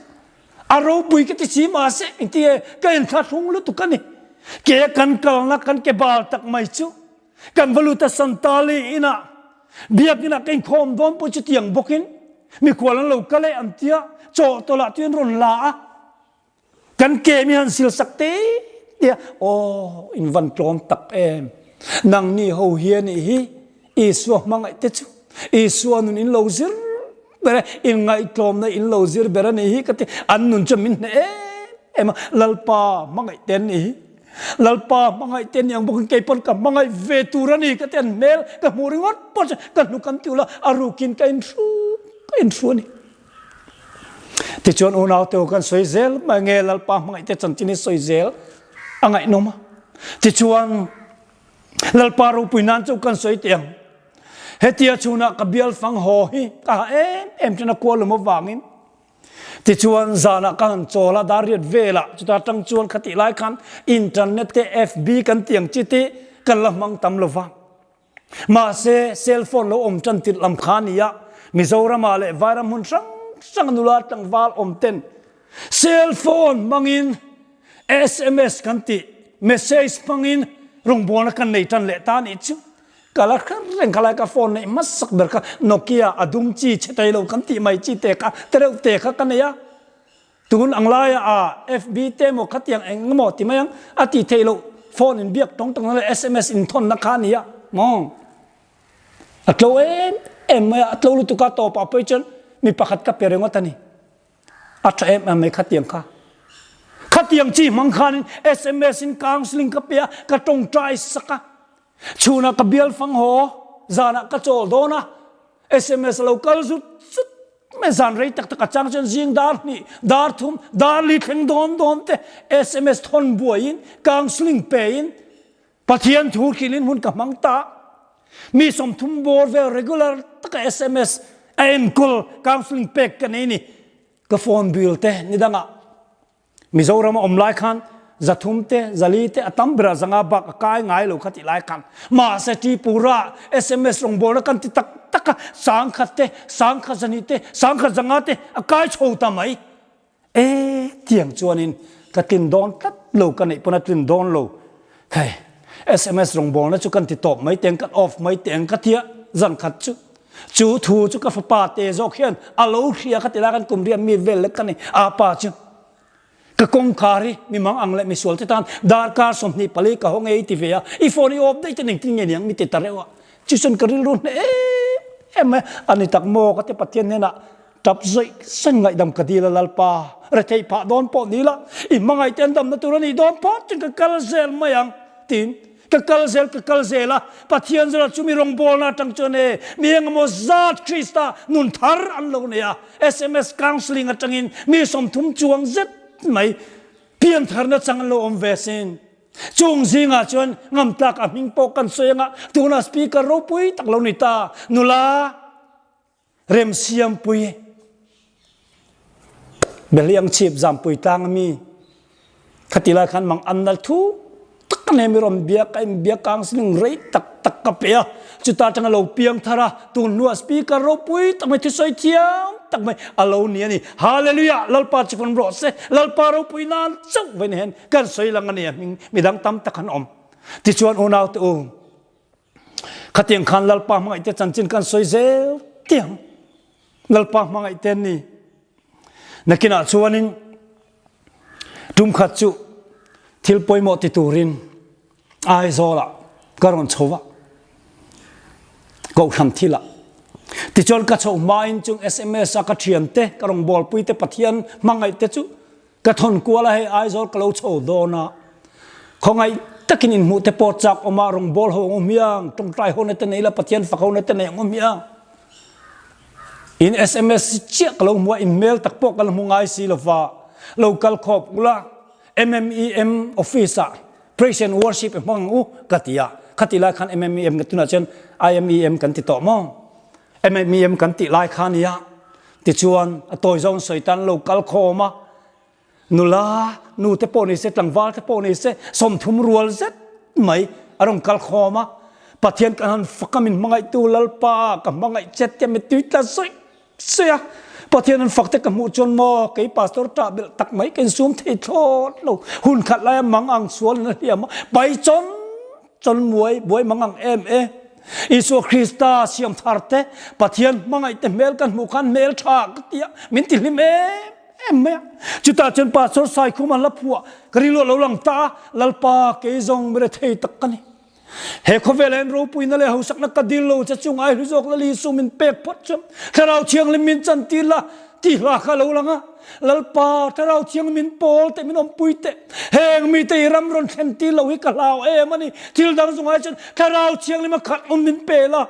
a ropui ka ti si mahse engti nge ka inthlahrung lutuk a ni. Ke kan kalna kan ke bal tak mai chu Kan va lut a Santali inah biakinah ka inkhawm dawn pawh chutiang bawkin mikhual an lo kal e an tia chaw tawlah chu an rawn la a, kan ke mi han sil sak te tia aw in van tlawm tak em nangni ho hi anih hi Isua hmangaih te chu Isua nun in lo zir ber e inngaihtlawmna in lo zir ber anih hi ka ti an nun chuan min hneh em em a Lalpa hmangaih te an nih hi Lalpa hmangaih te ni ang bawkin kei pawn ka hmangaih ve tur a ni ka ti an hmel ka hmuh ringawt pawh chu ka hnuk an ti ula a rukin ka inhru ka inhru a ni. Tichuan unaute ho kan sawi zel mai nge Lalpa hmangaih te chanchin hi sawi zel a ngaihnawm a. Tichuan Lalpa ropui nan chu kan sawi teh ang. Hetia chhunah ka bial fang haw hi ka ha em em thin a kualum avangin Tichuan zanah ka han chawl a, dar riat velah chuta tang chuan khatih lai khan internet te FB kan tih ang chi te kan la hmang tam lo va. Mahse cell phone lo awm tan tirh lam kha a ni a, Mizoramah leh Vairam hmun hrang hranga nula tlangval awm ten cell phone hmangin sms kan tih message hmangin rawngbawlna kan nei tan leh ta a nih chu. Ka la hre reng kha lai ka phone neih hmasak ber kha Nokia a dum chi chhe thei lo kan tih mai chi te kha te reuh te kha ka nei a. Tun ang laia a FB te emaw khatiang eng emaw ti mai ang a tih theih loh phone in biak tawng tawng na leh sms in thawn na kha a ni a maw. A tlo em em mai a, a tlo lutuk a tawpah pawh hi chuan mi pakhat ka pe ringawt a ni. A tha em em mai khatiang kha. Khatiang chi hmang khanin sms in counselling ka pe a, ka tawngtai sak a. Chhunah ka bial fang haw, zanah ka chawl dawn a, sms a lo kal zut zut mai zan rei tak tak a chang chuan zing dar hnih, dar thum, dar li thleng dawn dawn te sms thawn buaiin counselling pein Pathian thu hrilhin hun ka hmang ta. Mi 30 bawr vel regular taka sms a enkawl counselling pek ka nei ni. Ka phone bill te ni dangah Mizoram a awm lai khan 300 te 400 te a tam berah 500 bak a kai ngai lo kha tih lai khan mahse Tripura sms rawngbawlna kan ti tak tak a 10,000 te 1,200 te 1,500 te a kai chho ta mai. E tiang chuanin ka tlin dawn tlat lo ka neih pawn a tlin dawn lo hei sms rawngbawlna chu kan ti tawp mai teng kan off mai teng ka tia zan khat chu chu thu chu ka fapa te zawk hian a lo hria ka ti lai kan kum riat mi vel lek ka ni a pa chu ka kawngkhar hi mi mang ang leh misual te tan darkar 24 ka haw ngei ti ve a i phone i off daih te engtin nge niang mi ti ta reuh a chu chuan ka rilru hneh em em mai a ni tak maw ka ti Pathian hnenah Tap zawih sen ngaihdam ka dil a Lalpa, retheih phah dawn pawh ni la, i hmangaih te an damna tur a nih dawn phawt chuan ka kal zel mai ang, tiin ka kal zel ka kal zel a, Pathian zara chumi rawngbawlna atang chuan e mi engemaw zat Krista nun thar an lo nei a, sms counselling atangin mi 30 chuang zet mai piantharna chang an lo awm ve asin. Chung zingah chuan ngamtlak a hming pawh kan sawi anga tuna speaker ropui tak lo ni ta, nula. Remsiampui Behliang chhip zampui tlang ami khati lai khan mang an nal thu tak ne mi ron bia ka in bia kang siling rei tak tak ka pe a chuta tanga lo piang thara tun hnua speaker ropui tak mai thusawi thiam tak mai alo ni ani hallelujah lalpa chu kan rawh se lalpa ropui nan chauh vein hen kan sawi lang ani a hming midang tam tak an awm tichuan unau te u Khatiang khan Lalpa hmangaih te chanchin kan sawi zel tiang Lalpa hmangaih te an ni. Nakinah chuanin tum khat chu thil pawimawh ti turin Aizawlah ka rawn chho va, Kohhran thilah. Tichuan ka chhoh hmain chung sms a ka thiante, ka rawngbawlpui te Pathian hmangaih te chu Ka thawn kual a hei Aizawl ka lo chho dawn a, khawngaih takin inhmuh te pawh chak awm a, rawngbâwl ho ang u hmiang, tawngtai hona te nei la, Pathian fak hona te nei ang u hmiang. In sms chiah ka lo hmu a, in hmel tak pawh ka la hmu ngai si lo va, lo kal khawp ula, MMEM office ah praise and worship i hmang ang u ka ti a, khati lai khan MMEM tunah chuan IMEM kan ti tawh maw? MMEM kan tih lai kha nia, Tichuan, a tawi zawng sawi tan lo kal khawm a, nula, nu te pawh ni se, tlangval te pawh ni se, 30 rual zet mai a rawn kal khawm a. Pathian kan han fak a, min hmangaihtu Lalpa ka hmangaih che tia mittui tla zawih zawih a. Pathian an fak te ka hmuh chuan maw, kei pastor ṭah belh tak mai ka insum thei thlawt lo. Hun khat laia mang ang sual in a hliam a, pai chawn chawn muai buai mang ang em e. Isua Krista siam thar te, Pathian hmangaih te hmel kan hmuh khan hmel tha ka ti a, min ti hlim em em mai a. Chutah chuan Pastor Saikhuma hla phuah ka rilru a lo lang ta a, Lalpa kei zawng mi rethei tak ka ni. He khawvelah hian ropuina leh hausakna ka dil lo che chung ai hlu zawk Lal Isu min pek phawt chuan Thlarau Thianghlim min chantir la tih hla kha a lo lang a. Lalpa Thlarau Thianghlim min pawl teh min awmpui teh. Heng mite i ram rawn thlen tir lo hi ka hlau em a ni. Thil dang zung ai chuan Thlarau Thianghlim a khat awm min pe la.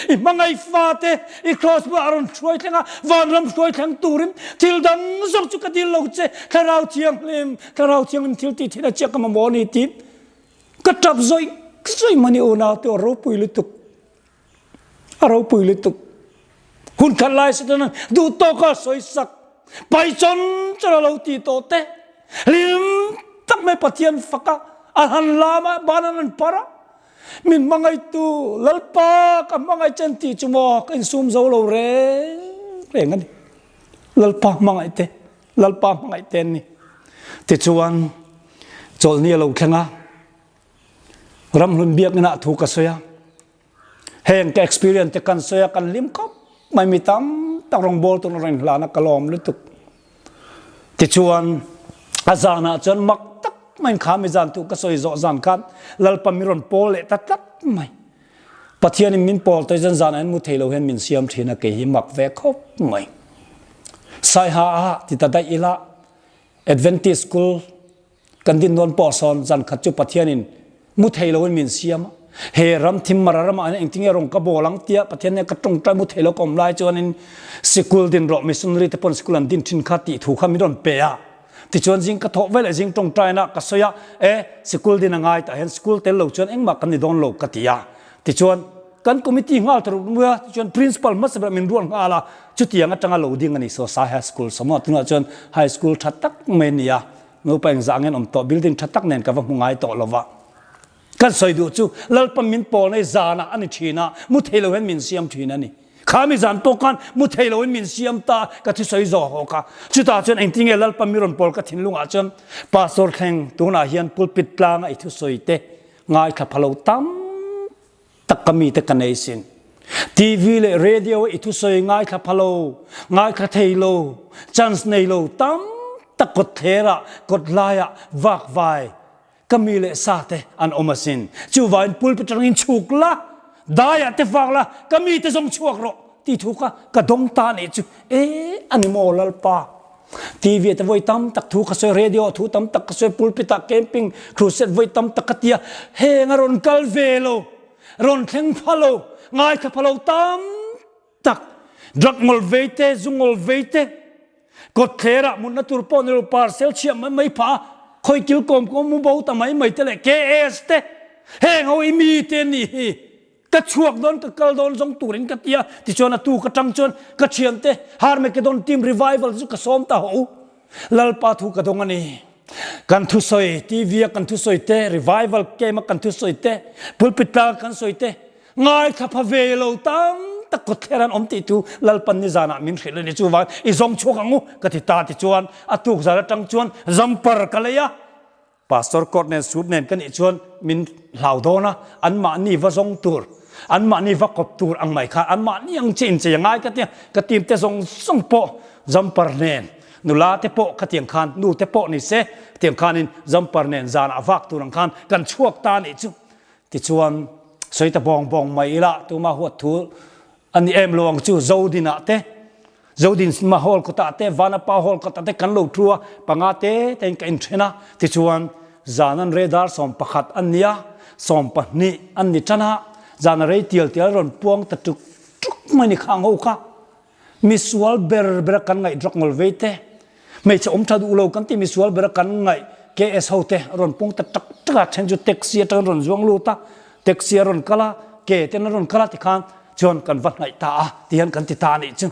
I hmangaih fate i kraws bulah a rawn hruai thleng a, vanram hruai thleng turin thil dang zawk chu ka dil lo che. Thlarau Thianghlim, Thlarau Thianghlim thil tih theihna chiah ka mamawh a ni tiin ka tap zawih zawih mah ni unau te a ropui lutuk, a ropui lutuk. Hun khat lai Setana duh tawka sawi sak, pai chawn chawn a lo ti tawh te, hlim tak mai Pathian faka a han lam a, ban an han par a. Min hmangaihtu Lalpa ka hmangaih chen tih chu maw ka insum zo lo reng reng a ni. Lalpa hmangaih te, Lalpa hmangaih te an ni. Tichuan, chawlhni a lo thleng a, Ramhlun biakina thu ka sawi a, heng ka experience te kan sawi a, kan hlim khawp mai mi tam tak rawngbawl tur a rawn inhlan a, ka lawm lutuk. Tichuan, a zanah chuan mak tak maiin kha mi zan thu ka sawi zawh zan khan Lalpa mi rawn pawl leh ta tlat mai. Pathianin min pawl tawh hian zanah hian mu thei lo hian min siam thin a, kei hi mak ve khawp mai. Saiha ah ti ta daih ila, Adventist School Kan din nawn pawh sawn zan khat chu Pathianin mu thei loin min siam a, he ram thim mara ramah hian engtinge rawng ka bawl ang tia Pathian nen ka tawngtai mu thei lo ka awm lai chuanin sikul din rawh missionary te pawn sikul an din thin kha tih thu kha min rawn pe a. Tichuan zing ka thawh veleh zing tawngtaina ka sawi a, e sikul din a ngai tah hian sikul tel lo chuan engmah kan ni dawn lo ka ti a. Tichuan kan committee nghal ta ruk mai a, tichuan principal hmasa berah min ruat nghal a, chutiang atanga lo ding a ni saw Sai High School sawmah tunah chuan high school tha tak mai a ni a. Nupa engzah angin awm tawh building tha tak nen ka va hmu ngai tawh lo va. Kan sawi duh chu Lalpa min pawl nei zanah a ni thin a, mu thei lo hian min siam thin a ni. Kha mi zan pawh khan mu thei lo in min siam ta ka thusawi zawh haw kha. Chutah chuan engtinge Lalpa mi rawn pawl ka thinlungah chuan Pastor thleng tunah hian pulpit tlanga i thusawi te ngaithla pha lo tam tak ka mite ka nei sin. TV leh radio i thusawi ngaithla pha lo, ngaithla thei lo, chance nei lo tam tak kawt thler ah, kawt lai ah vak vai ka mi leh sa te an awm asin. Chuvangin pulpit atangin chhuk la, dai ah te vak la, ka mite zawng chhuak rawh ti thu kha ka dawng ta nih chu e a ni maw Lalpa. TV te voi tam tak thu ka sawi, radio thu tam tak ka sawi, pulpit ah camping crusade voi tam tak ka tia, heng a rawn kal ve lo, rawn thleng pha lo, ngaithla pha lo tam tak, drug ngawl vei te, zu ngawl vei te, kawtthler ah mutna tur pawh ni lo parcel chhiah mai mai phah a, khawi kil kawm kawm mu bo ta mai mai te leh KS te, heng ho i mi te an nih hi. Ka chhuak dawn ka kal dawn zawng turin ka ti a, tichuan a tu ka tang chuan ka thiante Harmagedon team revival chu ka sawm ta ho. Lalpa thu ka dawng a ni. Kan thusawi TV a kan thusawi te, revival camp a kan thusawi te, pulpit tlang a kan sawi te, ngaithla pha ve lo tam tak kawtthler an awm tih thu Lalpan nizanah min hrilh a ni. Chuvangin i zawng chhuak ang u ka ti ta tichuan a tuk zan atang chuan jumper ka lei a. Pastor court nen suit nen ka nih chuan min hlau dawn a, anmahni va zawng tur, anmahni va kawp tur ang mai kha anmahni ang che inchei a ngai ka tia, ka team te zawng zawng pawh jumper nen, nula te pawh khatiang khan, nu te pawh ni se tiang khanin jumper nen zanah vak tur ang khan kan chhuak ta nih chu. Tichuan sawi ta bawng bawng mai ila tuma huat thu a ni em lo ang chu Zodinah te Zodin cinema hall kawtah te Vanapa hall kawtah te kan lo thu a, panga te tein ka inthen a, tichuan zan an rei dar 11 an ni a, 12 an ni tan a, zan a rei tial tial rawn puang ta tuk tuk mai ni khang ho kha. Misual ber bera kan ngaih drug ngawl vei te, hmeichhe awm tha duh lo kan tih misual bera kan ngaih KS ho te rawn puang ta tak tak a, then chu taxi atangin rawn zuang lut a, taxi a rawn kal a, ke ten a rawn kal a tikhan chuan kan va hnaih ta a ti hian kan ti ta a nih chu.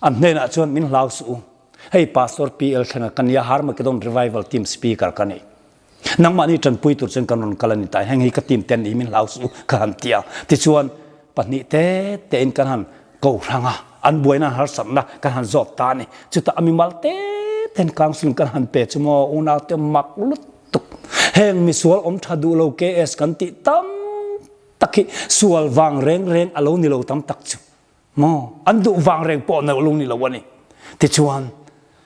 An hnenah chuan min hlau suh u. Hei Pastor PL Thlenga ka nia Harmagedon Revival Team Speaker ka ni. Nangmahni tanpui tur chuan kan rawn kal a ni ta. Heng hi ka team te an ni min hlau suh u ka han ti a. Tichuan pahnih te tein kan han ko hrang a, an buaina an harsatna kan han zawt ta a ni. Chutah a mimal te ten counselling kan han pe chu maw unau te mak lutuk. Heng misual awm tha duh lo KS kan tih tam tak hi sual vang reng reng a lo ni lo tam tak chu maw an duh vang reng pawh a lo ni lo a ni. Tichuan.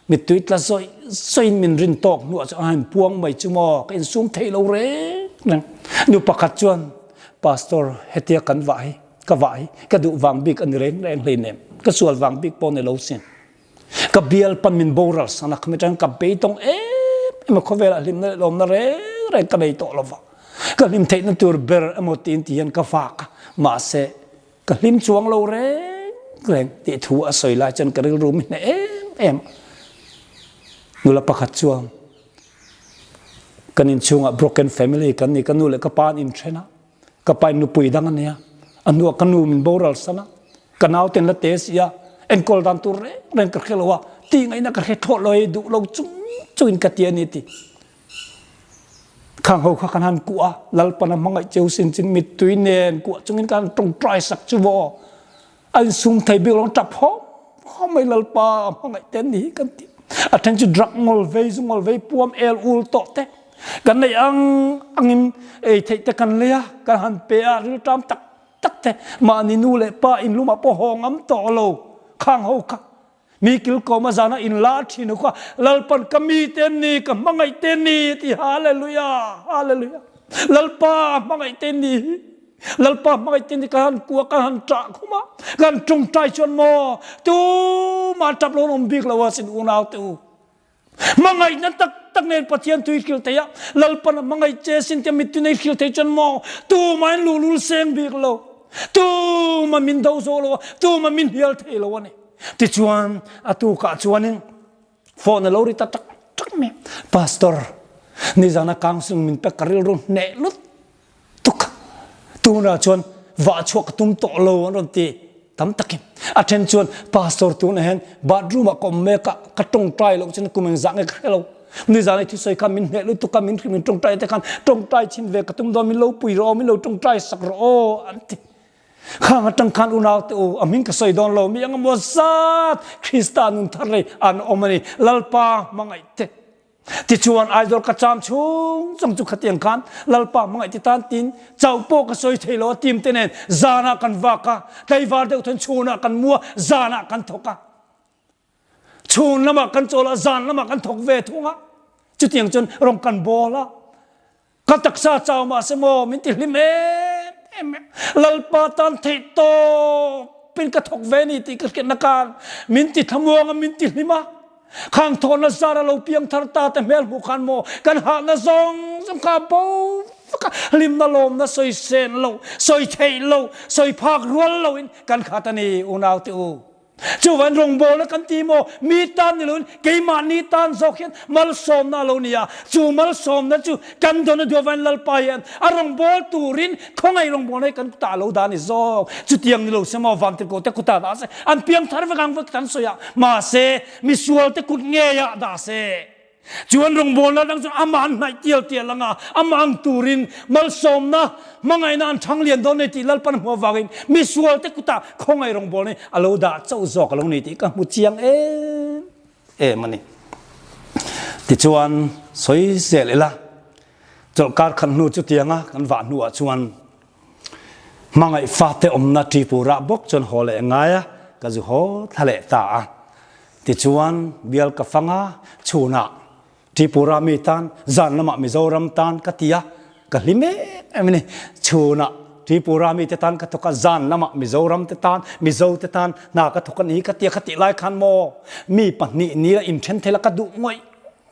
Mittui tla zawih zawihin min rin tawk hnuah chuan a han puang mai chu maw, ka insum thei lo reng reng. Nu pakhat chuan, Pastor, hetia kan vah hi, ka vah hi, ka duh vang bik a ni reng reng hleinem, ka sual vang bik pawh ni lo sin. Ka bial pan min boral san a, khami atangin ka beidawng em em a, khawvelah hlimna leh lawmna reng reng ka nei tawh lo va, ka hlim theihna tur ber emaw tiin ti hian ka vak a, mahse ka hlim chuang lo reng reng tih thu a sawi lai chuan ka rilru mi hneh em em a. Nula pakhat chuan kan inchhungah broken family kan ni, ka nu leh ka pa an inthen a, Ka pa in nupui dang a nia, a hnuah ka nu min boral san a, ka nauten la te si a, enkawl dan tur reng reng ka hre lo a, tih ngaihna ka hre thlawh lo e, duh lo chung chungin ka ti a ni ti. Khang ho kha kan han kuah a, Lalpan a hmangaih cheu sin chin mittui nen kuah chungin ka han tawngtai sak chu maw. A insum thei bik lo, tap hawm hawm mai Lalpa a hmangaih te ni hi kan ti. A then chu drug ngol vei zu ngol vei puam el ul tawh te kan nei ang angin ei theih te kan lei a, kan han pe a, rilṭam tak tak te mahni nu leh pa in lumah pawh haw ngam tawh lo khang ho kha mi kilkawm a zana in la thin ho kha Lalpan ka mi te ni ka hmangaih te ni a ti hallelujah hallelujah Lalpa hmangaih te ni hi Lalpa hmangaih te ni ka han kua ka han ṭah khum a, ka han ṭawngṭai chuan maw tumah ṭap lo an awm bik lo a sin unau te u. Hmangaihna tak tak nen Pathian tui hril thei a, Lalpan a hmangaih che sin tia mittui nei hril thei chuan maw tumah in luhlul seng bik lo, tumah min do zo lo a, tumah min hnial thei lo a ni. Tichuan a tukah chuanin phone a lo ri ta tak tak mai a, Pastor, nizana counselling min pek ka rilru hneh lut tuk tunah chuan vah chhuah ka tum tawh lo an rawn ti tam takin a then chuan pastor tunah hian bathroom ah ka awm mek a ka tawngtai loh chuan kum engzah nge ka hre lo nizan i thusawi khan min hneh lutuk a min hrim in tawngtai te khan tawngtai chin ve ka tum dawn min lo pui rawh aw min lo tawngtai sak rawh aw an ti khang atang khan unau te u a hming ka sawi dawn lo mi engemaw zat Krista nun thar lei an awm ani Lalpa hmangaih te Tichuan Aizawl ka cham chung chung chu khatiang khan Lalpa hmangaih ti tan tin chauh pawh ka sawi thei lo a team te nen zanah kan vak a, tlaivar deuh thun chhunah kan mu a, zanah kan thawk a. Chhun lamah kan chawl a, zan lamah kan thawk ve thung a. Chutiang chuan rawng kan bawl a. Ka taksa chau mahse maw min ti hlim em em e. Lalpa tan theih tawpin ka thawk ve ni tih ka hriatna khan min ti thlamuang a, min ti hlim a. Khang thawhna zar a lo piang thar ta te hmel hmuh khan maw kan hahna zawng zawng kha a bo vek a, hlimna lawmna sawi sen lo, sawi theih lo, sawi phak rual loin kan khat a ni unaute u. Chuvan rawngbawlna kan ti maw? Mi tan ni loin keimahni tan zawk hian malsawmna a lo ni a. Chu malsawmna chu kan dawn a duh avangin Lalpa hian a rawngbâwl turin khawngaih rawngbawlna hi kan kutah a lo dah a ni zawk. Chutiang ni lo se maw Vantirhkohte kutah dah se an piangthar vek ang vek kan sawi a. Mahse, misualte kut ngeiah dah se. Chuan rawngbawlna dang chuan amah an hnaih tial tial ang a, amah ang turin malsawmna, hmangaihna an thang lian dawn nei tih Lalpan a hmuh avangin misualte kutah khawngaih rawngbawlna hi a lo dah chauh zawk a lo ni tih ka hmu chiang em em a ni. Tichuan sawi zel ila, chawlhkar khat hnu chutianga kan vah hnuah chuan hmangaih fate awmna Tripura bawk chuan haw leh ngai a, ka zu haw thla leh ta a. Tichuan, bial ka fang a, chhunah Tripura mi tan, zan lamah Mizoram tan ka ti a, ka hlim em em a ni. Chhunah Tripura mite tan ka thawk a, zan lamah Mizoram te tan, Mizo te tan hna ka thawk a ni ka ti a, khatih lai khan maw mi pahnih ni la inthen thei la ka duh ngawih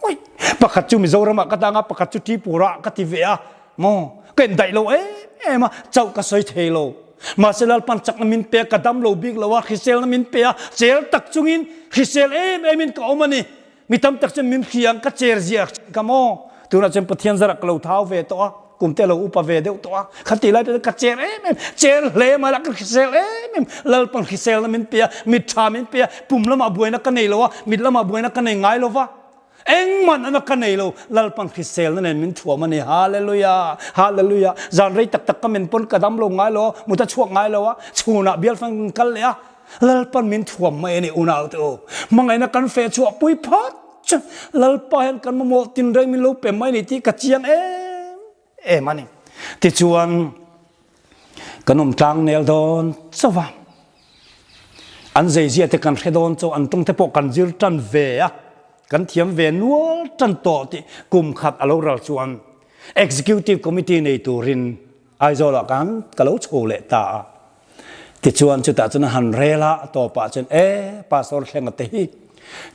ngawih. Pakhat chu Mizoramah ka dang a, pakhat chu Tripura ah ka ti ve a, maw ka indaih lo em em a, chauh ka sawi thei lo. Mahse Lalpan chakna min pe a, ka dam lo bik lo a, hriselna min pe a, cher tak chungin hrisel em emin ka awm a ni. Mi tam tak chuan min hria ang, ka cher zia ka maw? Tunah chuan Pathian zarah ka lo thau ve tawh a, kum te a lo upa ve deuh tawh a, khatih lai te chuan ka cher em em, cher hle mai lah ka hrisel em em. Lalpan hriselna min pe a, mit tha min pe a, pum lamah buaina ka nei lo a, mit lamah buaina ka nei ngai lo va. Engmah nana ka nei lo, Lalpan hriselna nen min thuam a ni. Hallelujah! Hallelujah! Zan rei tak tak ka men pawn ka dam lo ngai lo a, mut a chhuak ngai lo a, chhunah bial fan kan kal leh a, Lalpan min thuam mai a ni unau te u. Hmangaihna kan feh chhuah pui phawt chu Lalpa hian kan mamawh tinreng min lo pe mai a ni tih ka chiang em em a ni. Tichuan, kan awm tlang nel dawn chauh va, an zeizia te kan hre dawn chauh, an tawng te pawh kan zir tan ve a. Kan thiam ve nual tan tawh tih kum khat a lo ral chuan Executive Committee nei turin Aizawlah khan ka lo chho leh ta a. Tichuan chutah chuan a han rel a, a tawpah chuan e, Pastor Thlenga te hi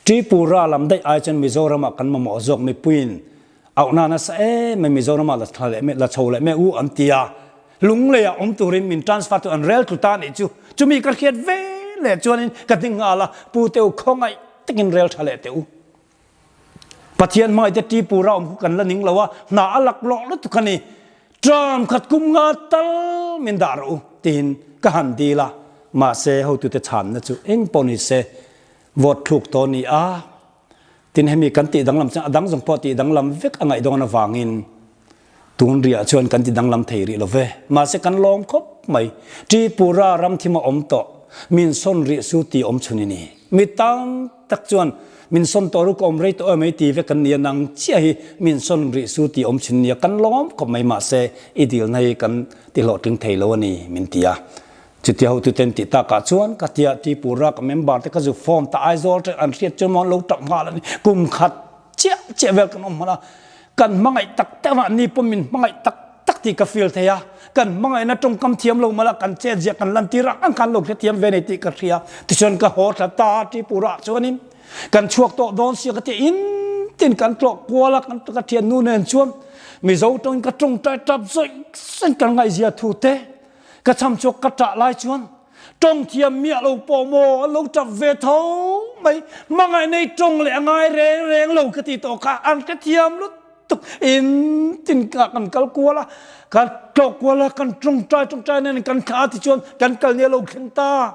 Tripura lam daih ai chuan Mizoramah kan mamawh zawk mipuiin auhna nasa em mai Mizoramah la thla leh la chho leh mai u an ti a. Lungleiah awm turin min transfer tur an rel tlu ta anih chu. Chumi ka hriat ve leh chuanin ka ding nghal a, Pu te u khawngaih takin rel tha leh teh u. Pathian hmangaihte Tripura awm khu kan la ning lo a, hna a lak lawh lutuk a ni. Term khat kum nga tal min dah rawh u tiin ka han dil a, mahse hotute chhanna chu eng pawh ni se vote thluk tawh a ni a. Tin hemi kan tih danglam chuan a dang zawng pawh tih danglam vek a ngaih dawn avangin tun riah chuan kan ti danglam thei rih lo ve. Mahse kan lawm khawp mai. Tripura ram thim a awm tawh, min sawn rih su tih awm chhun i ni. Mi tam tak chuan min sawn tawh ru ka awm rei tawh em mai ti vek kan ni a, nang chiah hi min sawn rih su tih awm chhun nia kan lawm khawp mai mahse i dilna hi kan ti hlawhtling thei lo a ni min ti a. Chutia hotuten tih takah chuan ka tia Tripura ka member te ka zu form ta Aizawl te an hriat chuan maw an lo tap nghal a ni. Kum khat chiah chiah vel kan awm hman a, kan hmangaih tak tak a, ni pawh min hmangaih tak tak tih ka feel thei a, kan hmangaihna tawngkam thiam lo mala kan chet ziah kan lantir ang ang khan lo hrethiam ve nei tih ka hria. Tichuan ka haw thla ta Tripura ah chuanin kan chhuak tawh dawn sia ka tia in tin kan tlawh kual a, kan ka thiannu nen chuan Mizo tawngin ka tawngtai tap zawih zawih kan ngaihzia thu te Ka cham chhuak ka ṭah lai chuan ṭawng thiam miah lo pawh maw an lo ṭap ve tho mai. Hmangaih nei ṭawng leh a ngai reng reng lo ka ti tawh kha an hrethiam lutuk. In tin ka kan kal kual a, kan tlawh kual a, kan ṭawngṭai ṭawngṭai nen kan thlah a tichuan kan kal nia lo thleng ta.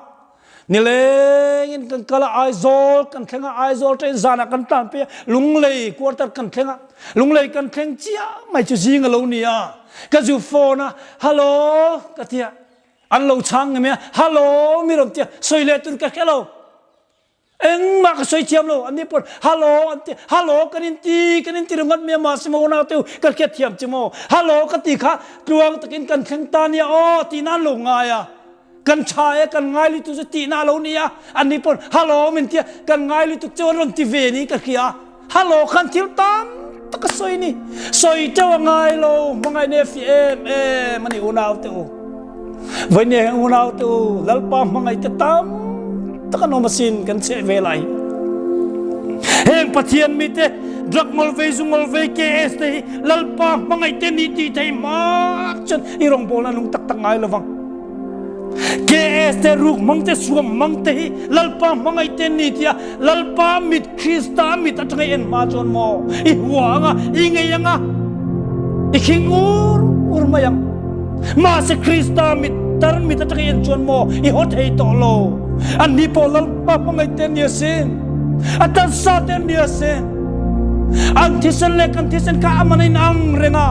Nilengin kan kal a, Aizawl kan thleng a, Aizawl train zanah kan tlan phei a, Lunglei quarter kan thleng a, Lunglei kan thleng chiah mai chu zing a lo ni a, ka zu phone a, Hello ka ti a, an lo chhang ngei mai a, Hello mi rawn ti a, sawi leh tur ka hre lo, engmah ka sawi thiam lo, an ni pawh Hello an ti a, Hello kan inti kan inti ringawt mai a, mahse maw naute ka hriat thiam che maw, Hello ka ti kha tluang takin kan thleng ta nia aw tiin an lo ngai a. Kan tha e kan ngai lutuk chu tihna a lo ni a, anni pawn hallo min tia kan ngai lutuk chu an rawn ti ve niin ka hria. Hallo khan thil tam tak a sawi ni. Sawi teuh a ngai lo, hmangaih nia fi em em a ni unau te u. Vawinia hian unau te u, Lalpa hmangaih te tam tak an awm asin kan chheh ve lai. Heng Pathian mite drug ngawlvei, zu ngawlvei, KS te hi Lalpa hmangaih te ni tih thei hma chuan i rawngbawlna nung tak tak ngai lovang. KS te ruk hmang te suam hmang te hi Lalpa hmangaih te ni tia Lalpa mit Krista mit atanga en hma chuan maw i hua anga i ngei anga i khing ur ur mai ang mahse Krista mit tar mit atanga en chuan maw i haw thei tawh lo an ni pawh Lalpa hmangaih te ni asin a tansa te ni asin an thisen leh kan thisen kha aman a inang reng a,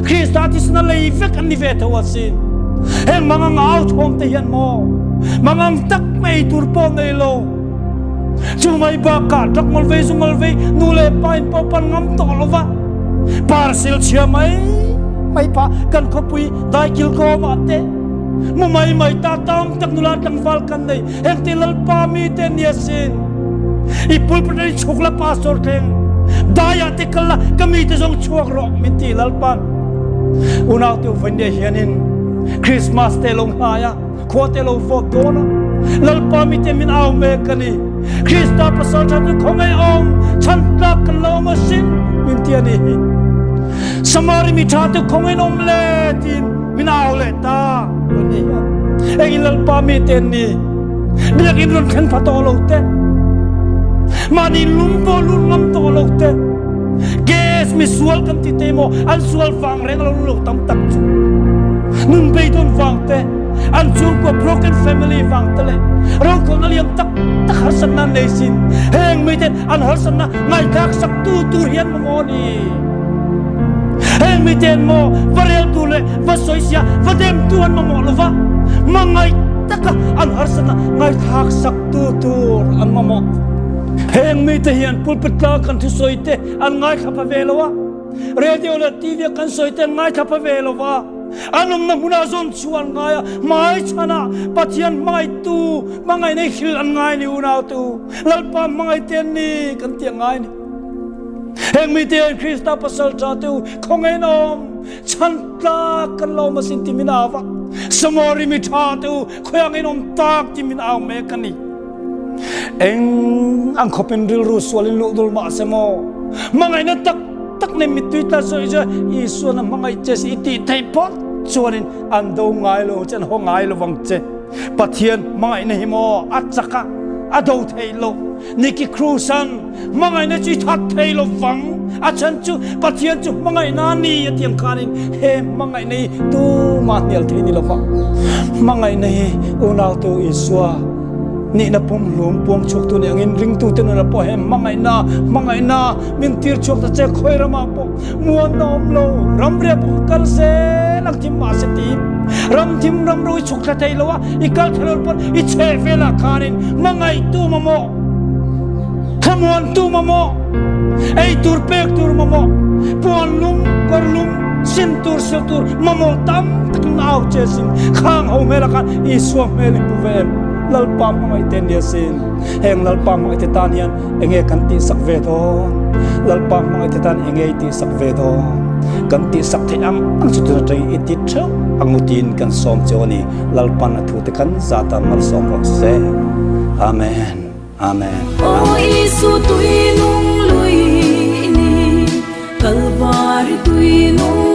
Krista thisen a lei vek an ni ve tho asin. Heng mangang au thawm te hian maw mangang tak mai tur pawh nei lo. Chu mai bakah ṭak ngawlh vei zu ngawlh vei nu leh pa in pawh pan ngam tawh lo va. Parcel chhia mai mai pah kan khawpui daikil kawmah te mu mai mai ta tam tak nula tlangval kan nei. Heng ti Lalpa mi te ni asin. I pulpit in chhuk la pastor thleng. Daiah te kal la ka mi te zawng chhuak rawh min ti Lalpan. Unau te uvain ne hianin Christmas te lo hnai a, khua te lo vawt dawn a. Lalpa mi te min au mek a ni. Krista pasal tha chu khawngaih awm chhan tlak kan lo awm asin min ti a ni. Samari mi tha te khawngaih awm le tiin min au leh ta ni engin lalpa mi te ni biakin rawn thleng pha tawh lo te mahni lum pawh lut ngam tawh lo te gas mi sual kan ti te maw an sual vang reng lo lo tam tak chu nun beidawn vang te an chhungkua broken family vang te leh rokhawlna lian tak tak harsatna an nei sin heng mi ten an harsatna ngaihthlak sak tu tur hian maw ni Heng miten maw va reltu leh va sawisia va demtu an mamawh lova, hmangaih taka an harsatna ngaithlak saktu tur an mamawh. Heng mite hian pulpit tlang kan thusawi te an ngaithla pha ve lo a, radio leh TV a kan sawi te an ngaithla pha ve lo va, an awmna hmunah zawn chu an ngai a, hmaichhanah Pathian hmangaihtu, hmangaihna i hrilh an ngai ni unautu, Lalpa hmangaihte an ni kan tih a ngai a ni. Heng mite hian Krista pasal tha te u khawngaih in awm chhan tlak kan lo awm asin ti min au a. Samari mi tha te u khawiang in awm tak ti min au mek a ni. Eng ang khawpin rilru sualin luh dul mah se maw? Hmangaihna tak tak nei mittui tla zawih zawih Isuan a hmangaih che si i tih theih phawt chuanin an do ngai lo ang che, an haw ngai lo vang che. Pathian hmangaihna hi maw a chak a, a do theih loh. Nicky Cruz-a'n hmangaihna chu i that thei lo vang, a chhan chu Pathian chu hmangaihna a ni a ti ang khanin he hmangaihna hi tumah hnial thei ni lo vang. Hmangaihna hi unautu Isua nihna pumhlum puang chhuaktu nih angin ringtute nunah pawh he hmangaihna, hmangaihna min tir chhuak ta che khawi ramah pawh muan a awm lo, ramriah pawh ka kal zel ang thim mahse tiin ram thim ram ro i chhuk thla thei lo a, i kal thla lo pawn i chheh velah khanin hmangaihtu mamawh, thlamuantu mamawh, ei tur pek tur mamawh, puan lum, kawr lum, sin tur sil tur mamawh tam takin au che sin khang ho hmel ah khan Isua hmel i pu ve em? Lalpa hmangaih te nia sin. Heng Lalpa hmangaih te tan hian enge kan tihsak ve dawn? Lalpa hmangaih te tan enge i tihsak ve dawn? Kan tihsak theih ang ang chu tun atangin i ti theuh ang u tiin kan sawm cheu a ni. Lalpan a thu te kan zat a malsawm rawh se. Amen. Amen. Aw Isu tui nung lui ni, Kalvari tui nung.